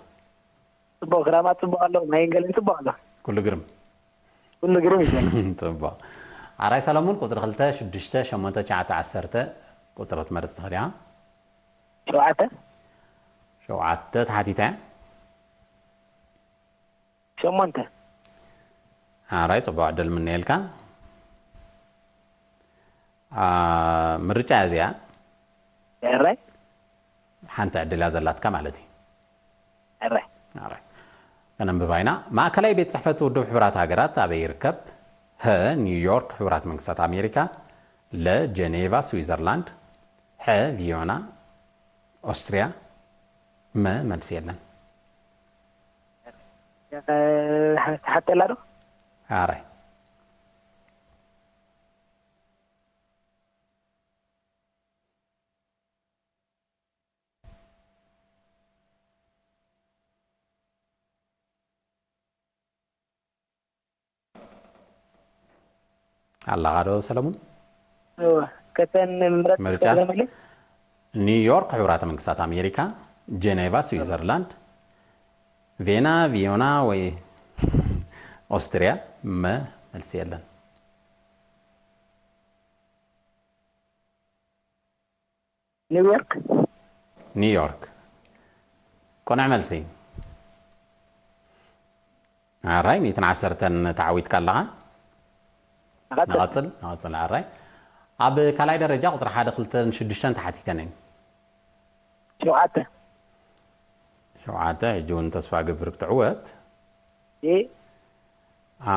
ጽቡቕ፣ ክራማት ጽቡቕ ኣሎ፣ ማይን ገለን ጽቡቕ ኣሎ። ኩሉ ግርም? ኩሉ ግርም እዩ ዘሎ። ጽቡቕ። ኣራይ ሰለሙን፣ ቁጽሪ ክልተ፣ ሽዱሽተ፣ ሸሞንተ፣ ትሽዓተ፣ ዓሰርተ ቁጽሪ ክትመርጽ ትኽእል ኢኻ። ሸውዓተ። ሸውዓተ ተሓቲታ እያ። ሸሞንተ። ኣራይ፣ ጽቡቕ ዕድል ምነየልካ። ኣ፣ ምርጫ እያ እዚኣ። ኣራይ። ሓንቲ ዕድል እያ ዘላትካ ማለት እዩ። ኣራይ። ኣራይ። ከነንብባ ኢና። ማእከላይ ቤት ጽሕፈት ውድብ ሕቡራት ሃገራት ኣበይ ይርከብ? ሀ፣ ኒውዮርክ፣ ሕቡራት መንግስታት ኣሜሪካ። ለ፣ ጀኔቫ፣ ስዊዘርላንድ። ሐ፣ ቪዮና፣ ኦስትሪያ። መ፣ መልሲ የለን። ሓተላ ዶ? ኣራይ። ኣለኻ ዶ ሰለሙን? እወ፣ ከተን ምረጥ ምርጫ? ከተን ማለት? ኒውዮርክ፣ ሕቡራት መንግስታት ኣሜሪካ፣ ጀኔቫ፣ ስዊዘርላንድ፣ ቬና፣ ቪዮና ወይ ኦስትሪያ? መ፣ መልሲ የለን። ኒውዮርክ። ኒውዮርክ። ቅኑዕ መልሲ። ኣራይ፣ ሚእትን ዓሰርተን ተዓዊትካ ኣለኻ። ንቐጽል፣ ንቐጽል ኣራይ። ኣብ ካልኣይ ደረጃ ቁጽሪ ሓደ፣ ክልተን ሽዱሽተን ተሓቲተን እየን። ሸውዓተ። ሸውዓተ፣ ሕጂ እውን ተስፋ እገብር ክትዕወት። እ? ኣ፣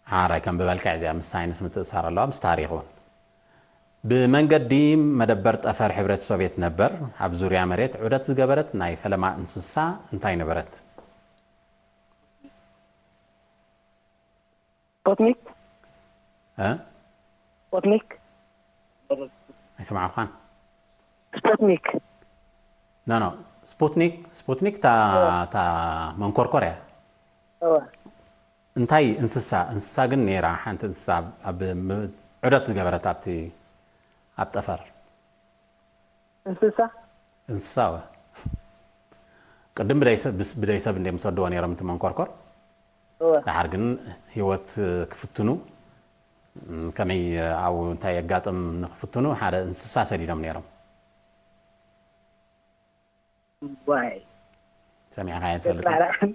ኣራይ ከም ብበልካ እዚኣ ምስ ሳይንስ ምትእሳር ኣለዋ፣ ምስ ታሪኽ እውን። ብመንገዲ መደበር ጠፈር ሕብረት ሶቪየት ነበር ኣብ ዙርያ መሬት ዑደት ዝገበረት ናይ ፈለማ እንስሳ እንታይ ነበረት? ስፖትኒክ? እ? ስፖትኒክ? ኣይሰማዕኳን። ስፖትኒክ። ኖ፣ ኖ። ስፑትኒክ፣ ስፑትኒክ እታ፣ እወ። እታ መንኮርኮር እያ። እወ። እንታይ እንስሳ፣ እንስሳ ግን ነይራ፣ ሓንቲ እንስሳ ኣብ፣ ኣብ ም-፣ ዑደት ዝገበረት ኣብቲ፣ ኣብ ጠፈር። እንስሳ? እንስሳ፣ እወ። ቅድም ብደይ ሰብ፣ ብስ-፣ ብደይ ሰብ እንድዮም ዝሰድዎ ነይሮም እቲ መንኮርኮር። እወ። ደሓር ግን ህይወት ክፍትኑ፣ ም፣ ከመይ ኣብኡ እንታይ የጋጥም ንክፍትኑ ሓደ እንስሳ ሰዲዶም ነይሮም። ዋይ። ሰሚዕካዮ ትፈልጥ? ጻዕራን።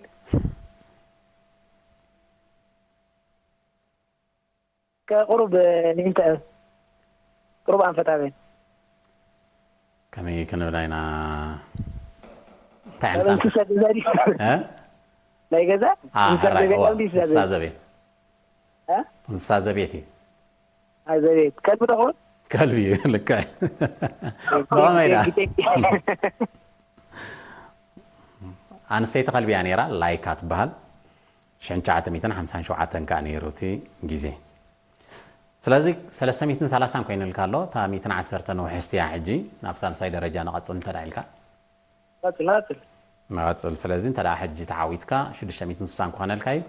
ከ ቁሩብ፣ እ፣ ንእንተ-፣ ቁሩብ ኣንፈት ኣበይ? ከመይ ክንብል ኢና? እንታይ ዓይነት ኣብ ኣንፈት? እንስሳ ገዛ ድዩ? እ? ናይ ገዛ? ኣ፣ እንስሳ ሕራይ፣ ዘቤት እዋ፣ ድዩ እንስሳ እንስሳ ዘቤት? ዘቤት። እ? እንስሳ ዘቤት እዩ። ኣብ ዘቤት። ከልቢ ዶ ኾን? ከልቢ እዩ፣ ልክዕ። ብኸመይ ኢላ? ቴንኪ፣ ቴንኪ። ኣንስተይቲ ከልቢ እያ ነይራ፣ ላይካ ትበሃል። ሽሕን ትሽዓተ ሚእትን ሓምሳን ሸውዓተን ከኣ ነይሩ እቲ ግዜ። ስለዚ ሰለስተ ሚእትን ሰላሳን ኮይኑልካ ኣሎ፣ እታ ሚእትን ዓሰርተን ውሕስቲ እያ ሕጂ። ናብ ሳልሳይ ደረጃ ንቐጽል እንተ ደኣ ኢልካ። ቀጽል፣ ቀጽል። ንቐጽል። ስለዚ እንተ ደኣ ሕጂ ተዓዊትካ ሽዱሽተ ሚእትን ስሳን ክኾነልካ እዩ።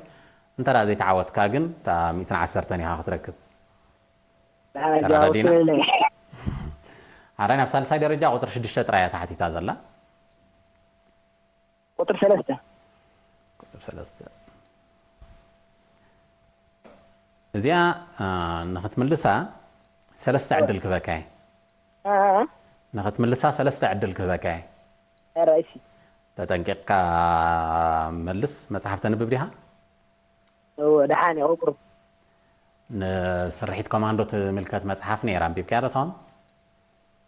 እንተ ደኣ ዘይተዓወትካ ግን እታ ሚእትን ዓሰርተን ኢኻ ክትረክብ። ደሓን ተረዳዲና? ኣጃውትለይ። ኣረ፣ ናብ ሳልሳይ ደረጃ ቁጽሪ ሽዱሽተ ጥራይ እያ ተሓቲታ ዘላ። ቁጽሪ ሰለስተ። ቁጽሪ ሰለስተ። እዚኣ፣ አ፣ ንኽትምልሳ ሰለስተ እወ። ዕድል ክህበካ እየ። አ፣ አ፣ አ። ንኽትምልሳ ሰለስተ ዕድል ክህበካ እየ። ኣረ፣ እሺ። ተጠንቂቕካ መልስ። መጽሓፍ ተንብብ ዲኻ? እወ፣ ደሓን እየ፣ ቁሩብ። ንስርሒት ኮማንዶ ትምልከት መጽሓፍ ነይራ፣ ኣንቢብካያ ዶ ትኾን?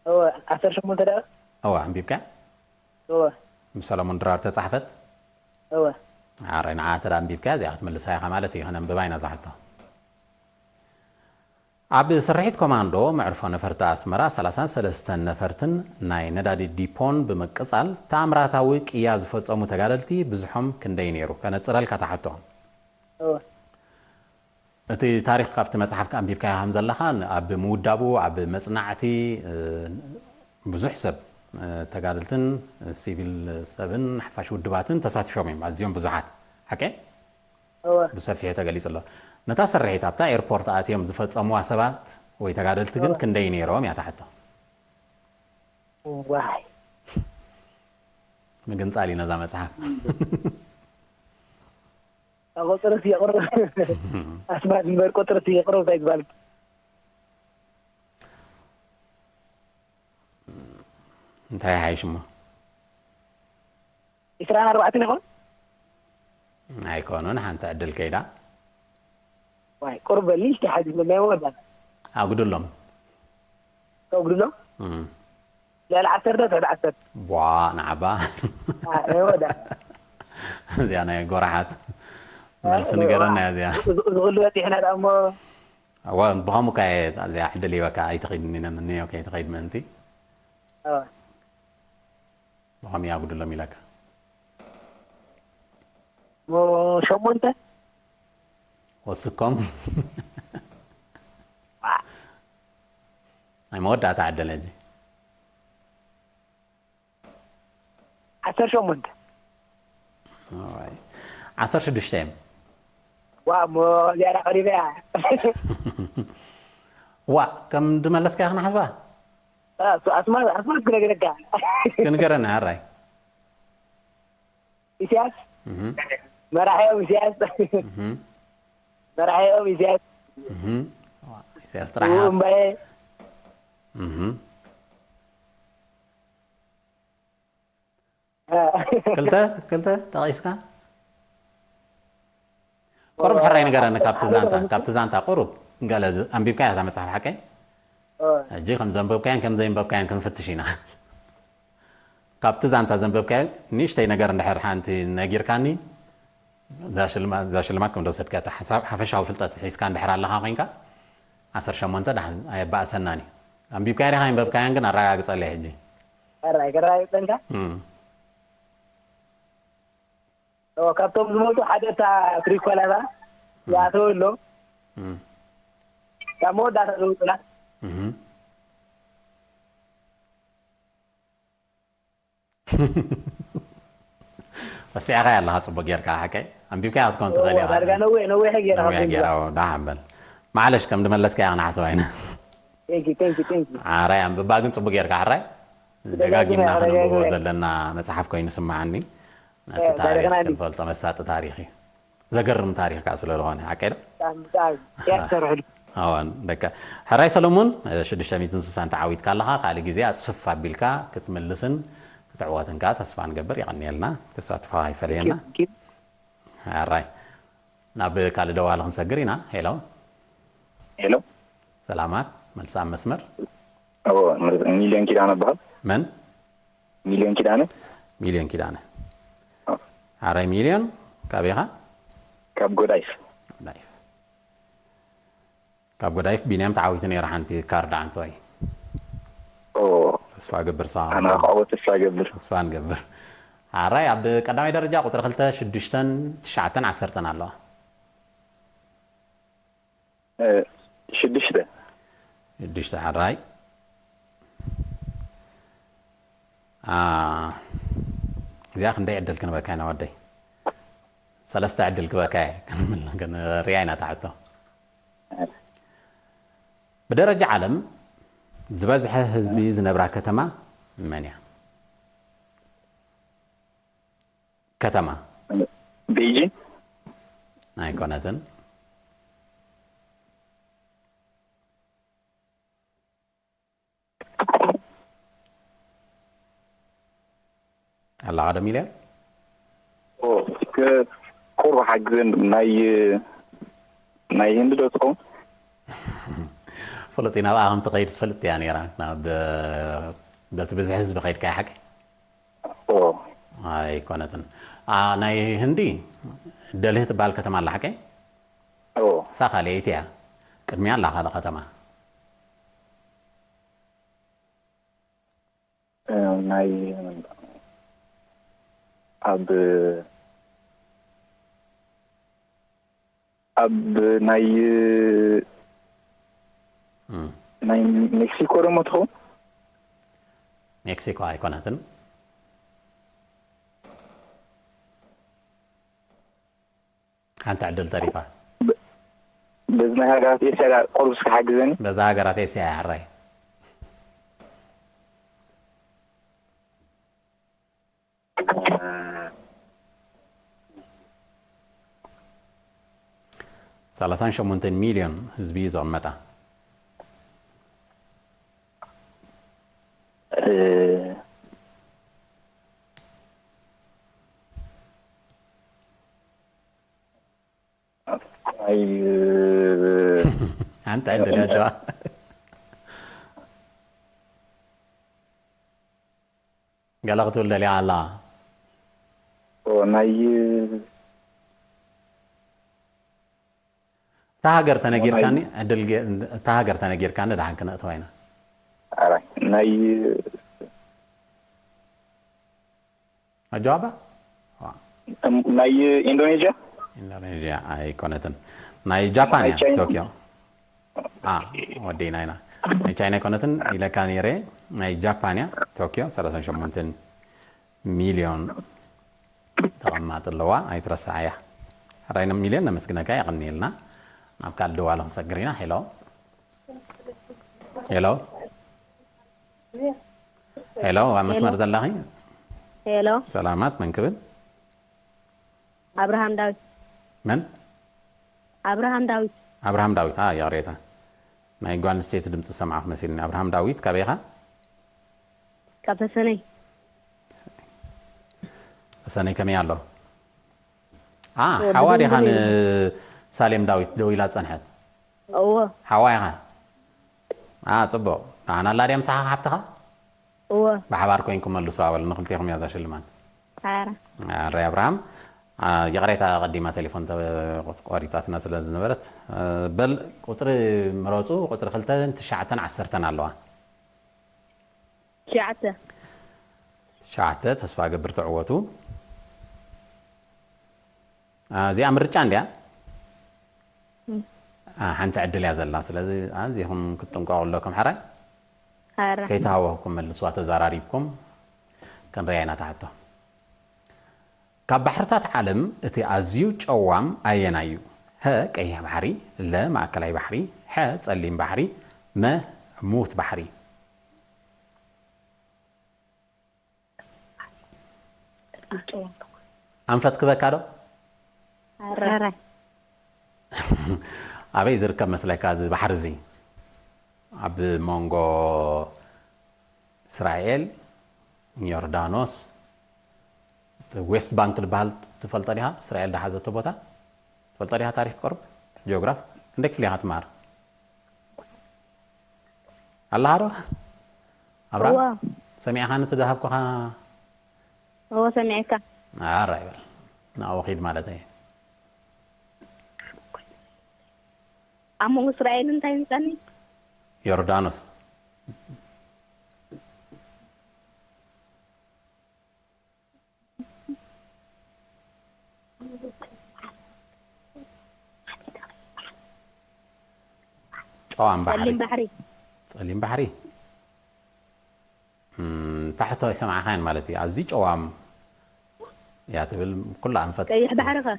እወ፣ ዓሰርተ ሸሞንተ ደኣ? እወ፣ ኣንቢብካያ? እወ። ብሰለሙን ድራር ተጻሕፈት? እወ። ኣረ፣ ንዓ እንተ ደኣ ኣንቢብካያ፣ እዚኣ ክትምልሳ ኢኻ ማለት እዩ። ከነንብባ ኢና እዛ ሕቶ። ኣብ ስርሒት ኮማንዶ መዕርፎ ነፈርቲ ኣስመራ ሰላሳን ሰለስተን ነፈርትን ናይ ነዳዲ ዲፖን ብምቅጻል ተኣምራታዊ ቅያ ዝፈጸሙ ተጋደልቲ ብዝሖም ክንደይ ነይሩ? ከነጽረልካ እታ ሕቶ። እወ። እቲ ታሪኽ ካብቲ መጽሓፍ ከኣ ኣንቢብካዮ ከም ዘለኻ፣ ን-፣ ኣብ ምውዳቡ፣ ኣብ መጽናዕቲ፣ እ፣ ብዙሕ ሰብ፣ እ፣ ተጋደልትን፣ እ፣ ሲቪል ሰብን፣ ሓፋሽ ውድባትን ተሳቲፎም እዮም። ኣዝዮም ብዙሓት። ሓቀይ? እወ። ብሰፊሑ ተገሊጹ ኣሎ። ነታ ስርሒት ኣብታ ኤርፖርት ኣትዮም ዝፈጸሙዋ ሰባት ወይ ተጋደልቲ ግን እወ። ክንደይ ነይሮም እያ እታ ሕቶ። ዋይ። ምግንጻል እዩ ነዛ መጽሓፍ። ቁጽርስ የቕርብ። ኣስማት እምበር ቁጽርስ የቕርብ እንታይ ዝበሃል? እንታይ ይሓይሽ እሞ? ዕስራን ኣርባዕተን ይኾን? ኣይኮኑን፣ ሓንቲ ዕድል ከይዳ። ዋይ፣ ቁሩብ በሊ እስኪ ሓዚ ናይ መወዳእታ። ኣጉድሎም። ከጉድሎም? እም። ልዕሊ ዓሰርተ ትሕቲ ዓሰርተ። ቧ፣ ንዓባ። ኣ፣ ናይ ወዳ። እዚኣ ናይ ጎራሓት። መልሲ እ፣ ንገረና ዋ። እያ እዚኣ። እዚ፣ እዚ ኩሉ በጺሕና ደኣ እሞ። እዋ፣ ብኸምኡ ከ እዚኣ ዕድል ሂበካ ኣይትኸይድን ኢነ ምንዮ ከይትኸይድ ምእንቲ። እዋ። ብኸምኡ ኣጉድሎም ኢለካ። ሸሞንተ። ወስኮም ናይ መወዳእታ ዕድል ሕጂ። ዓሰርተ ሸሞንተ። Alright. ዓሰርተ ሽዱሽተ እዮም። ዋ እሞ ዝያዳ ቀሪበ እያ። ዋ ከም ድመለስካ ክንሓስባ ኣስማት ኣስማት ክነግረካ። እስኪ ንገረና ሕራይ። ኢሳያስ፣ መራሒኦም ኢሳያስ፣ መራሒኦም ኢሳያስ፣ ኢሳያስ ጥራሓት እምባዬ። ክልተ ክልተ ጠቒስካ ቁሩብ ሕራይ ንገረኒ ካብቲ ዛንታ ካብቲ ዛንታ ቁሩብ ገለ ኣንቢብካያ እታ መፅሓፍ ሓቀይ ሕጂ ከም ዘንበብካያን ከም ዘንበብካያን ክንፍትሽ ኢና። ካብቲ ዛንታ ዘንበብካዮ ንእሽተይ ነገር እንድሕር ሓንቲ ነጊርካኒ እዛ ሽልማት እዛ ሽልማት ከም ዝወሰድካ እቲ ሓሳብ ሓፈሻዊ ፍልጠት ሒዝካ እንድሕር ኣለኻ ኮይንካ ዓሰርተ ሸሞንተ ደሓን ኣየባእሰናን እዩ። ኣንቢብካያ ዲኻ ኣይንበብካያን ግን ኣረጋግፀለይ ሕጂ። ሕራይ ከረጋግፀልካ። እም፣ ኦ፣ ካብቶም ዝመፁ ሓደ እታ ትሪኮላታ ይኣተወ ኣሎ። እም፣ ካብ መወዳእታ ዝመፁላ እም። ረሲዕኻያ ኣለኻ ጽቡቅ ጌርካ ሓቀይ ኣንቢብካያ ክትኮን ትኽእል ኢኻ። ዳርጋ ነዊሕ ነዊሕ ጌራ ነዊሕ ጌራ። ዳሓን በል ማዕለሽ ከም ድመለስካያ ክንሓስባ ኢና። ቴንኪ ቴንኪ ቴንኪ። ዓራይ ኣንብባ ግን ጽቡቅ ጌርካ ሕራይ ደጋጊምና ከነንብቦ ዘለና መጽሓፍ ኮይኑ ስምዓኒ። ነቲ ታሪኽ ክንፈልጦ መሳጢ ታሪኽ እዩ። ዘገርም ታሪኽ ከዓ ስለ ዝኾነ ሓቀይ ዶ? ብጣዕሚ ብጣዕሚ እያ ትሰርሕሉ። ኣዋን ደቀ ሕራይ ሰለሙን ሽዱሽተ ሚእትን ስሳን ተዓዊትካ ኣለኻ። ካልእ ግዜ ኣፅፍፍ ኣቢልካ ክትምልስን ክትዕወትን ከዓ ተስፋ ንገብር። የቐንየልና። ተሳትፎ ኣይፈለየና። ሕራይ ናብ ካልእ ደዋሊ ክንሰግር ኢና። ሄሎ ሄሎ ሰላማት መልሲ ኣብ መስመር። ኦ ሚልዮን ኪዳነ በሃል። መን? ሚልዮን ኪዳነ። ሚልዮን ኪዳነ። ሕራይ ሚልዮን ካበይ ኢኻ? ካብ ጎዳይፍ። ጎዳይፍ ካብ ጎዳይፍ ቢንያም ተዓዊቱ ነይሩ ሓንቲ ካርድ ዓንተወይ። ኦ ተስፋ ገብር ሳ ኣነ ከዓወት ተስፋ ገብር። ተስፋ ንገብር። ሕራይ ኣብ ቀዳማይ ደረጃ ቁፅሪ ክልተ ሽዱሽተን ትሽዓተን ዓሰርተን ኣለዋ። እ፣ ሽዱሽተ። ሽዱሽተ ሕራይ። አ፣ እዚኣ ክንደይ ዕድል ክንበካ ኢና ወደይ? ሰለስተ ዕድል ክበካ እየ። ክንምል- ክንሪኣ ኢና እታ ሕቶ። ብደረጃ ዓለም ዝበዝሐ ህዝቢ ዝነብራ ከተማ መን እያ? ከተማ ቤጂን። ኣይኮነትን። ኣላ ሓደ ሚልዮን ኦ እስከ ቁርብ ሓግዘን። ናይ ናይ ህንዲ ዶ ትኸውን? ፍሉጥ እዩ። ናብኣ ከም ትኸይድ ትፈልጥ እያ ነይራ። ናብ በቲ ብዝሒ ህዝቢ ከይድካ ሓቂ ኦ ኣይኮነትን። ኣ፣ ናይ ህንዲ ደልህ ትበሃል ከተማ ኣላ ሓቂ ኦ እሳ ካልኣይቲ እያ። ቅድሚያ ኣላ ካልእ ከተማ እ፣ ናይ ኣብ ኣብ ናይ እም። ናይ ሜክሲኮ ደሞ ትኸውን? ሜክሲኮ ኣይኮነትን። ሓንቲ ዕድል ተሪፋ። በዚ ናይ ሃገራት ኤስያ ቁሩብ እስኪ ሓግዘኒ። በዛ ሃገራት ኤስያ እያ ሕራይ። ሰላሳን ሸሞንተን ሚልዮን ህዝቢ እዩ ዝቕመጣ። እ፣ ኣይ ሓንቲ ዕድል እያ ጀዋ። ገለ ክትብል ደልያ ኣላ። ኦ፣ ናይ እታ ሃገር ተነጊርካኒ ዕድል ገ- እታ ሃገር ተነጊርካኒ ደሓን ክነእትዋ ኢና። ኣራይ ናይ ኣጀዋባ እም፣ ናይ ኢንዶኔዥያ? ኢንዶኔዥያ ኣይኮነትን። ናይ ጃፓን እያ፣ ናይ ቻይና? ቶኪዮ። አ፣ ወዲና ኢና። ናይ ቻይና ኣይኮነትን ኢለካ ነይረ። ናይ ጃፓን እያ፣ ቶኪዮ። ሰላሳን ሸሞንተን ሚልዮን ተቐማጢ ኣለዋ፣ ኣይትረስዓያ። ሕራይ ሚልዮን፣ ነመስግነካ፣ የቐንየልና። ናብ ካልእ ደዋሊ ክንሰግር ኢና። ሄሎ፣ ሄሎ፣ ሄሎ፣ ኣብ መስመር ዘለኺ? ሄሎ፣ ሰላማት፣ መን ክብል? ኣብርሃም ዳዊት። መን? ኣብርሃም ዳዊት። ኣብርሃም ዳዊት። አ፣ ይቕሬታ፣ ናይ ጓል ኣንስተይቲ ድምፂ ሰማዕኩ መሲልኒ። ኣብርሃም ዳዊት፣ ካበይ ኢኻ? ካብ ተሰነይ። ተሰነይ ከመይ ኣሎ? አ፣ ወዲ ሓዋ ዲኻ ዘንበል ንሳሌም ዳዊት ደው ኢላ ዝጸንሐት? እዎ። ሓዋ ኢኻ? አ፣ ጽቡቕ። ንዓና ኣላ ድያ ምሳኻ ሓብትኻ? እዎ። ብሓባር ኮይንኩም መልሱ ኣበል፣ ንክልቴኹም እያ እዛ ሽልማት። ሓራ። ኣረ ኣብርሃም፣ አ፣ ይቕሬታ፣ ቀዲማ ቴሌፎን ተቆሪጻትና ስለ ዝነበረት። አ፣ በል፣ ቁጽሪ ምረጹ። ቁጽሪ ክልተን ትሽዓተን ዓሰርተን ኣለዋ። ትሽዓተ። ትሽዓተ፣ ተስፋ ገብር ትዕወቱ። አ፣ እዚኣ ምርጫ እንድያ። እም። አ፣ ሓንቲ ዕድል እያ ዘላ። ስለዚ ኣዚኹም ክትጥንቀቑ ኣለኩም። ሕራይ ሓራ። ከይተሃወኽኩም መልስዋ፣ ተዘራሪብኩም ክንሪያ ኢና። ትሓቶ፣ ካብ ባሕርታት ዓለም እቲ ኣዝዩ ጨዋም ኣየናይ እዩ? ሀ፣ ቀይሕ ባሕሪ፣ ለ፣ ማእከላይ ባሕሪ፣ ሐ፣ ጸሊም ባሕሪ፣ መ፣ ሙት ባሕሪ። ኣንፈት ክበካ ዶ? ሓራ። ኣበይ ዝርከብ መስለካ እዚ ባሕሪ እዚ? ኣብ መንጎ እስራኤል፣ ዮርዳኖስ፣ ዌስት ባንክ ዝበሃል ትፈልጦ ዲኻ? እስራኤል ዝሓዘቶ ቦታ ትፈልጦ ዲኻ? ታሪኽ ቅርብ፣ ጂኦግራፍ፣ ክንደይ ክፍሊ ኢኻ ትመሃር? ኣለኻ ዶ? ኣብርሃም፣ እዋ። ሰሚዕኻኒ እቲ ዝሃብኩኻ? እዎ፣ ሰሚዐካ። ኣራ ይበል። ናብኡ ኺድ ማለት እየ። ኣብ መንጎ እስራኤል እንታይ ምጻኒ? ዮርዳኖስ። ጨዋም ባሕሪ። ጸሊም ባሕሪ። ጸሊም ባሕሪ። እም፣ ታሕቶ ኣይሰማዕኻን ማለት እዩ። ኣዝዩ ጨዋም እያ ትብል ኩላ ኣንፈት። ቀይሕ ባሕሪ ኸ?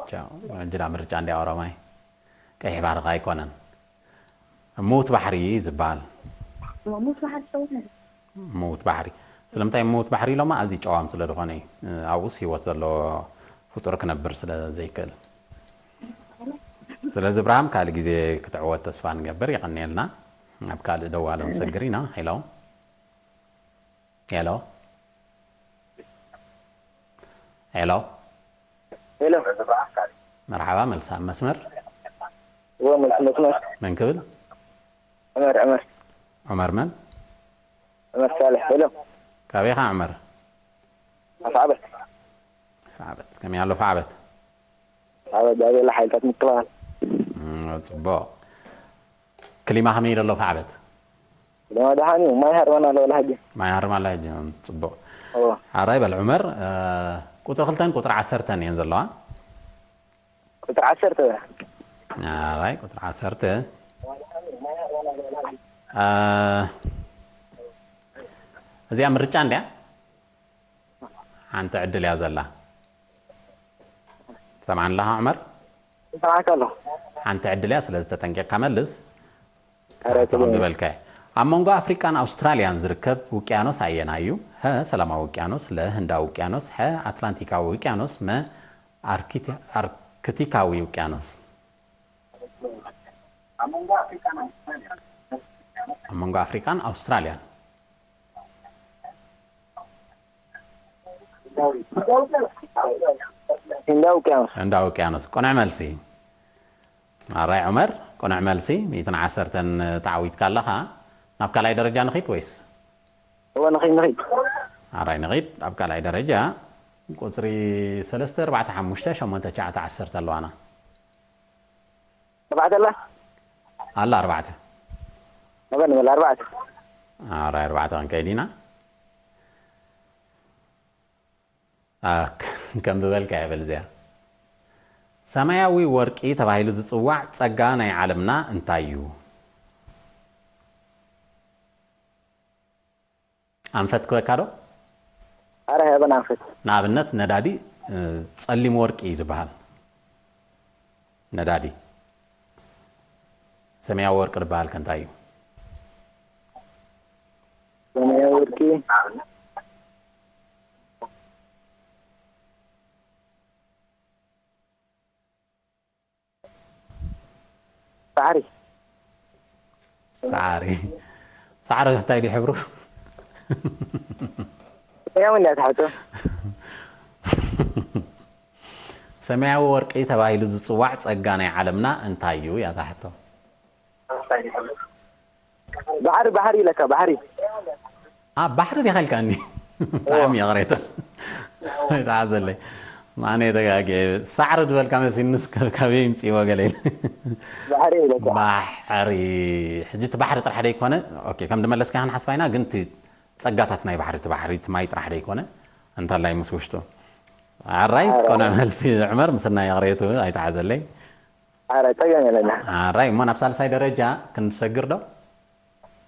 ቻው፣ እንጅዳ ምርጫ እንዲያ ኦሮማይ። ቀይሕ ባሕሪ ኸ ኣይኮነን። ሙት ባሕሪ ዝበሃል። ሙት ባሕሪ ሰውነት። ሙት ባሕሪ። ስለምንታይ ሙት ባሕሪ ኢሎማ? ኣዝዩ ጨዋም ስለ ዝኾነ እዩ። ኣብኡስ ህይወት ዘለዎ ፍጡር ክነብር ስለ ዘይክእል። ስለዚ እብርሃም ካልእ ግዜ ክትዕወት ተስፋ ንገብር። የቐንየልና። ናብ ካልእ ደዋሊ ክንሰግር ኢና። ሄሎ። ሄሎ። ሄሎ። ሄሎ። መርሓባ፣ መልሳ ኣብ መስመር። እዎ፣ መልስ መስመር። መን ክብል? ዑመር፣ ዑመር። ዑመር መን? ዑመር ሳልሕ። ሄሎ። ካበይ ኢኻ ዑመር? ኣፍዓበት። ፋዕበት። ከመይ ኣሎ ፋዕበት? ኣፍዓበት ዳቤላ ሓይልታት ምክልኻል። እም፣ ጽቡቕ። ክሊማ ከመይ ኢሉ ኣሎ ፋዕበት? ድማ ደሓን እዩ። ማይ ሃርመና ኣሎ ወላ ሕጂ። ማይ ሃርማ ኣሎ ሕጂ። እም፣ ጽቡቕ። እዎ። ሓራይ በል ዑመር፣ እ፣ ቁጽሪ ክልተን ቁጽሪ ዓሰርተን እየን ዘለዋ። ቁጽሪ ዓሰርተ። ሓራይ ቁጽሪ ዓሰርተ። እ፣ እዚኣ ምርጫ እንድያ? ሓንቲ ዕድል እያ ዘላ። ሰምዓኒ ኣለኻ ዑመር? ይሰማዕካ ኣለኹ። ሓንቲ ዕድል እያ፣ ስለዚ ተጠንቂቕካ መልስ። ኧረ፣ ትሓቶም ትግርኛ። ዝበልካዮ። ኣብ መንጎ ኣፍሪቃን ኣውስትራልያን ዝርከብ ውቅያኖስ ኣየናይ እዩ? ሀ፣ ሰላማዊ ውቅያኖስ፣ ለ፣ ህንዳዊ ውቅያኖስ፣ ሐ፣ ኣትላንቲካዊ ውቅያኖስ፣ መ፣ ኣርኪቲ-፣ ኣርክቲካዊ ውቅያኖስ። ኣብ መንጎ ኣፍሪቃን ኣውስትራልያን። ህንዳዊ ውቅያኖስ። ህንዳዊ ውቅያኖስ። ቅኑዕ መልሲ። ኣራይ ዑመር፣ ቅኑዕ መልሲ። ሚእትን ዓሰርተን ተዓዊትካ ኣለኻ። ናብ ካልኣይ ደረጃ ንኺድ ወይስ? እወ፣ ንኺድ፣ ንኺድ። ኣራይ ንኺድ። ኣብ ካልኣይ ደረጃ ቁጽሪ ሰለስተ፣ ኣርባዕተ፣ ሓሙሽተ፣ ሸሞንተ፣ ትሽዓተ፣ ዓሰርተ ኣለዋና። ኣርባዕተ ኣላ? ኣላ ኣርባዕተ። ንበል፣ ንበል፣ ኣርባዕተ። ኣራይ ኣርባዕተ ክንከይድ ኢና። ኣክ፣ ከም ዝበልካ ይበል እዚኣ። ሰማያዊ ወርቂ ተባሂሉ ዝጽዋዕ ጸጋ ናይ ዓለምና እንታይ እዩ? ኣንፈት ክበካ ዶ? ኣረ፣ ሃበን ኣንፈት። ንኣብነት ነዳዲ፣ እ፣ ጸሊም ወርቂ እዩ ዝበሃል። ነዳዲ። ሰማያዊ ወርቂ ዝበሃል ከ እንታይ እዩ? ሰማያዊ ወርቂ። ሳዕሪ። ሳዕሪ። ሳዕሪ እንታይ ድዩ ሕብሩ? ሰማያዊ እንድያ ትሓቶ። ሰማያዊ ወርቂ ተባሂሉ ዝጽዋዕ ጸጋ ናይ ዓለምና እንታይ እዩ? እያ እታ ሕቶ። ባሕሪ፣ ባሕሪ ኢለካ፣ ባሕሪ። ኣብ ባሕሪ ዲኻ ኢልካኒ? ብጣዕሚ ይቕሬታ። ይትሓዘለይ። ማነ ተጋጊ። ሳዕሪ ዝበልካ መሲልንስ ካበይ ይምጽእዎ ገለ ኢለ። ባሕሪ ኢለካ። ባሕሪ። ሕጂ እቲ ባሕሪ ጥራሕ ደይኮነ፣ ኦኬ፣ ከም ድመለስካ ክንሓስባ ኢና፣ ግን እቲ ጸጋታት ናይ ባሕሪ፣ እቲ ባሕሪ፣ እቲ ማይ ጥራሕ ደይኮነ፣ እንታላይ ምስ ውሽጡ። ኣራይ፣ ኣረ። ኮነ መልሲ ዑመር፣ ምስና ይቕሬቱ ኣይትሓዘለይ። ኣረ፣ ጸገም የለና። ኣራይ፣ እሞ ናብ ሳልሳይ ደረጃ ክንሰግር ዶ?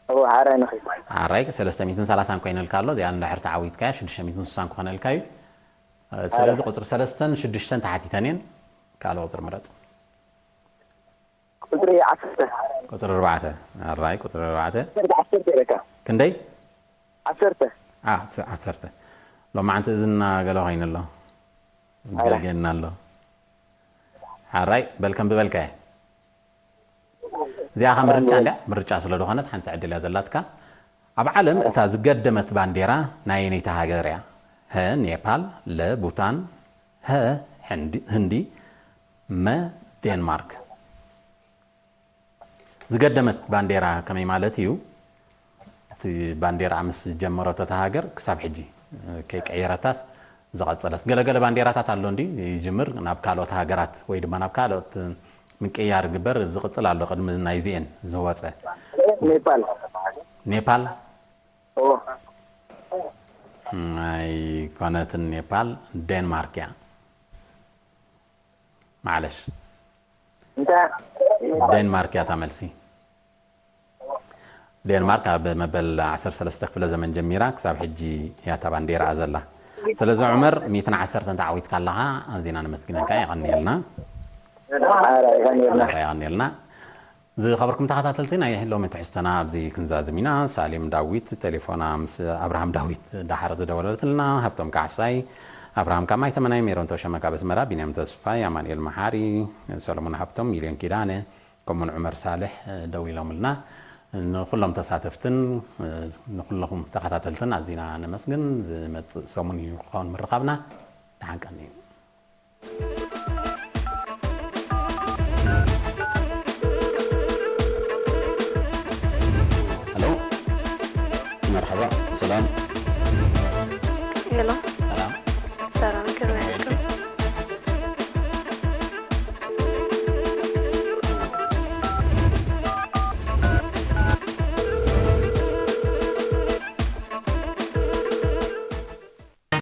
እዎ፣ ሓራይ ንኽእል። ኣራይ፣ ሰለስተ ሚእትን ሰላሳን ኮይነልካ ኣሎ። እዚኣ እንድሕር ተዓዊትካያ ሽዱሽተ ሚእትን ስሳን ክኾነልካ እዩ። ስለዚ ቁፅሪ ሰለስተን ሽዱሽተን ተሓቲተን እየን። ካልእ ቁፅሪ ምረፅ። ቁፅሪ ዓሰርተ። ቁፅሪ ኣርባዕተ። ኣራይ፣ ቁፅሪ ኣርባዕተ። ዓሰርተ፣ ዓሰርተ ኢለካ። ክንደይ? ዓሰርተ። ዓ-፣ ስ-፣ ዓሰርተ። ሎማዓንቲ እዝና ገለ ኮይኑ ኣሎ። ገገና ኣሎ። ሓራይ፣ በል ከም ዝበልካየ። እዚኣ ኸ ምርጫ እንድያ? ምርጫ ስለ ዝኾነት ሓንቲ ዕድል እያ ዘላትካ። ኣብ ዓለም እታ ዝገደመት ባንዴራ ናይ ኣየነይቲ ሃገር እያ? ሀ ኔፓል፣ ለ ቡታን፣ ሀ ሕንዲ፣ ህንዲ፣ መ ዴንማርክ። ዝገደመት ባንዴራ ከመይ ማለት እዩ? እቲ ባንዴራ ምስ ጀመረቶ እታ ሃገር ክሳብ ሕጂ ከይቀየረታስ ዝቐጸለት። ገለገለ ባንዴራታት ኣሎ እንዲ ይጅምር ናብ ካልኦት ሃገራት ወይ ድማ ናብ ካልኦት ምቅያር ግበር ዝቕጽል ኣሎ ቅድሚ ናይዚኤን ዝወጸ። ኔፓል። ኔፓል ኦ። ኣይኮነትን፣ ኔፓል ዴንማርክ እያ። ማዕለሽ እንታይ? ዴንማርክ እያ እታ መልሲ። ዴንማርክ ኣብ መበል ዓሰርተ ሰለስተ ክፍለ ዘመን ጀሚራ ክሳብ ሕጂ እያ እታ ባንዴራ ዘላ። ስለዚ ዑመር ሚእትን ዓሰርተን ተዓዊትካ ኣለኻ፣ ኣዚና ነመስግነካ፣ የቐንየልና። ኧረ፣ የቐንየልና። ኧረ፣ የቐንየልና። ዝኸበርኩም ተኸታተልቲ ናይ ሎሚ ትሕዝቶና ኣብዚ ክንዛዝም ኢና። ሳሌም ዳዊት ቴሌፎና ምስ ኣብርሃም ዳዊት ደሓር ዝደወለትልና፣ ሃብቶም ካሕሳይ፣ ኣብርሃም ካብ ማይተመናይ፣ ሜሮን ተሸመ ካብ ኣስመራ፣ ቢንያም ተስፋይ፣ ኣማኑኤል መሓሪ፣ ሰሎሞን ሃብቶም፣ ሚልዮን ኪዳነ፣ ከምኡውን ዑመር ሳልሕ፣ እ፣ ደዊሎምልና። ንኹሎም ተሳተፍትን፣ እ፣ ንኹለኹም ተኸታተልትን ኣዚና ነመስግን። ዝመጽእ ሰሙን እዩ ክኸውን ምርኻብና። ደሓን ቀንዩ። ሄሎ፣ መርሓባ፣ ሰላም። ሄሎ፣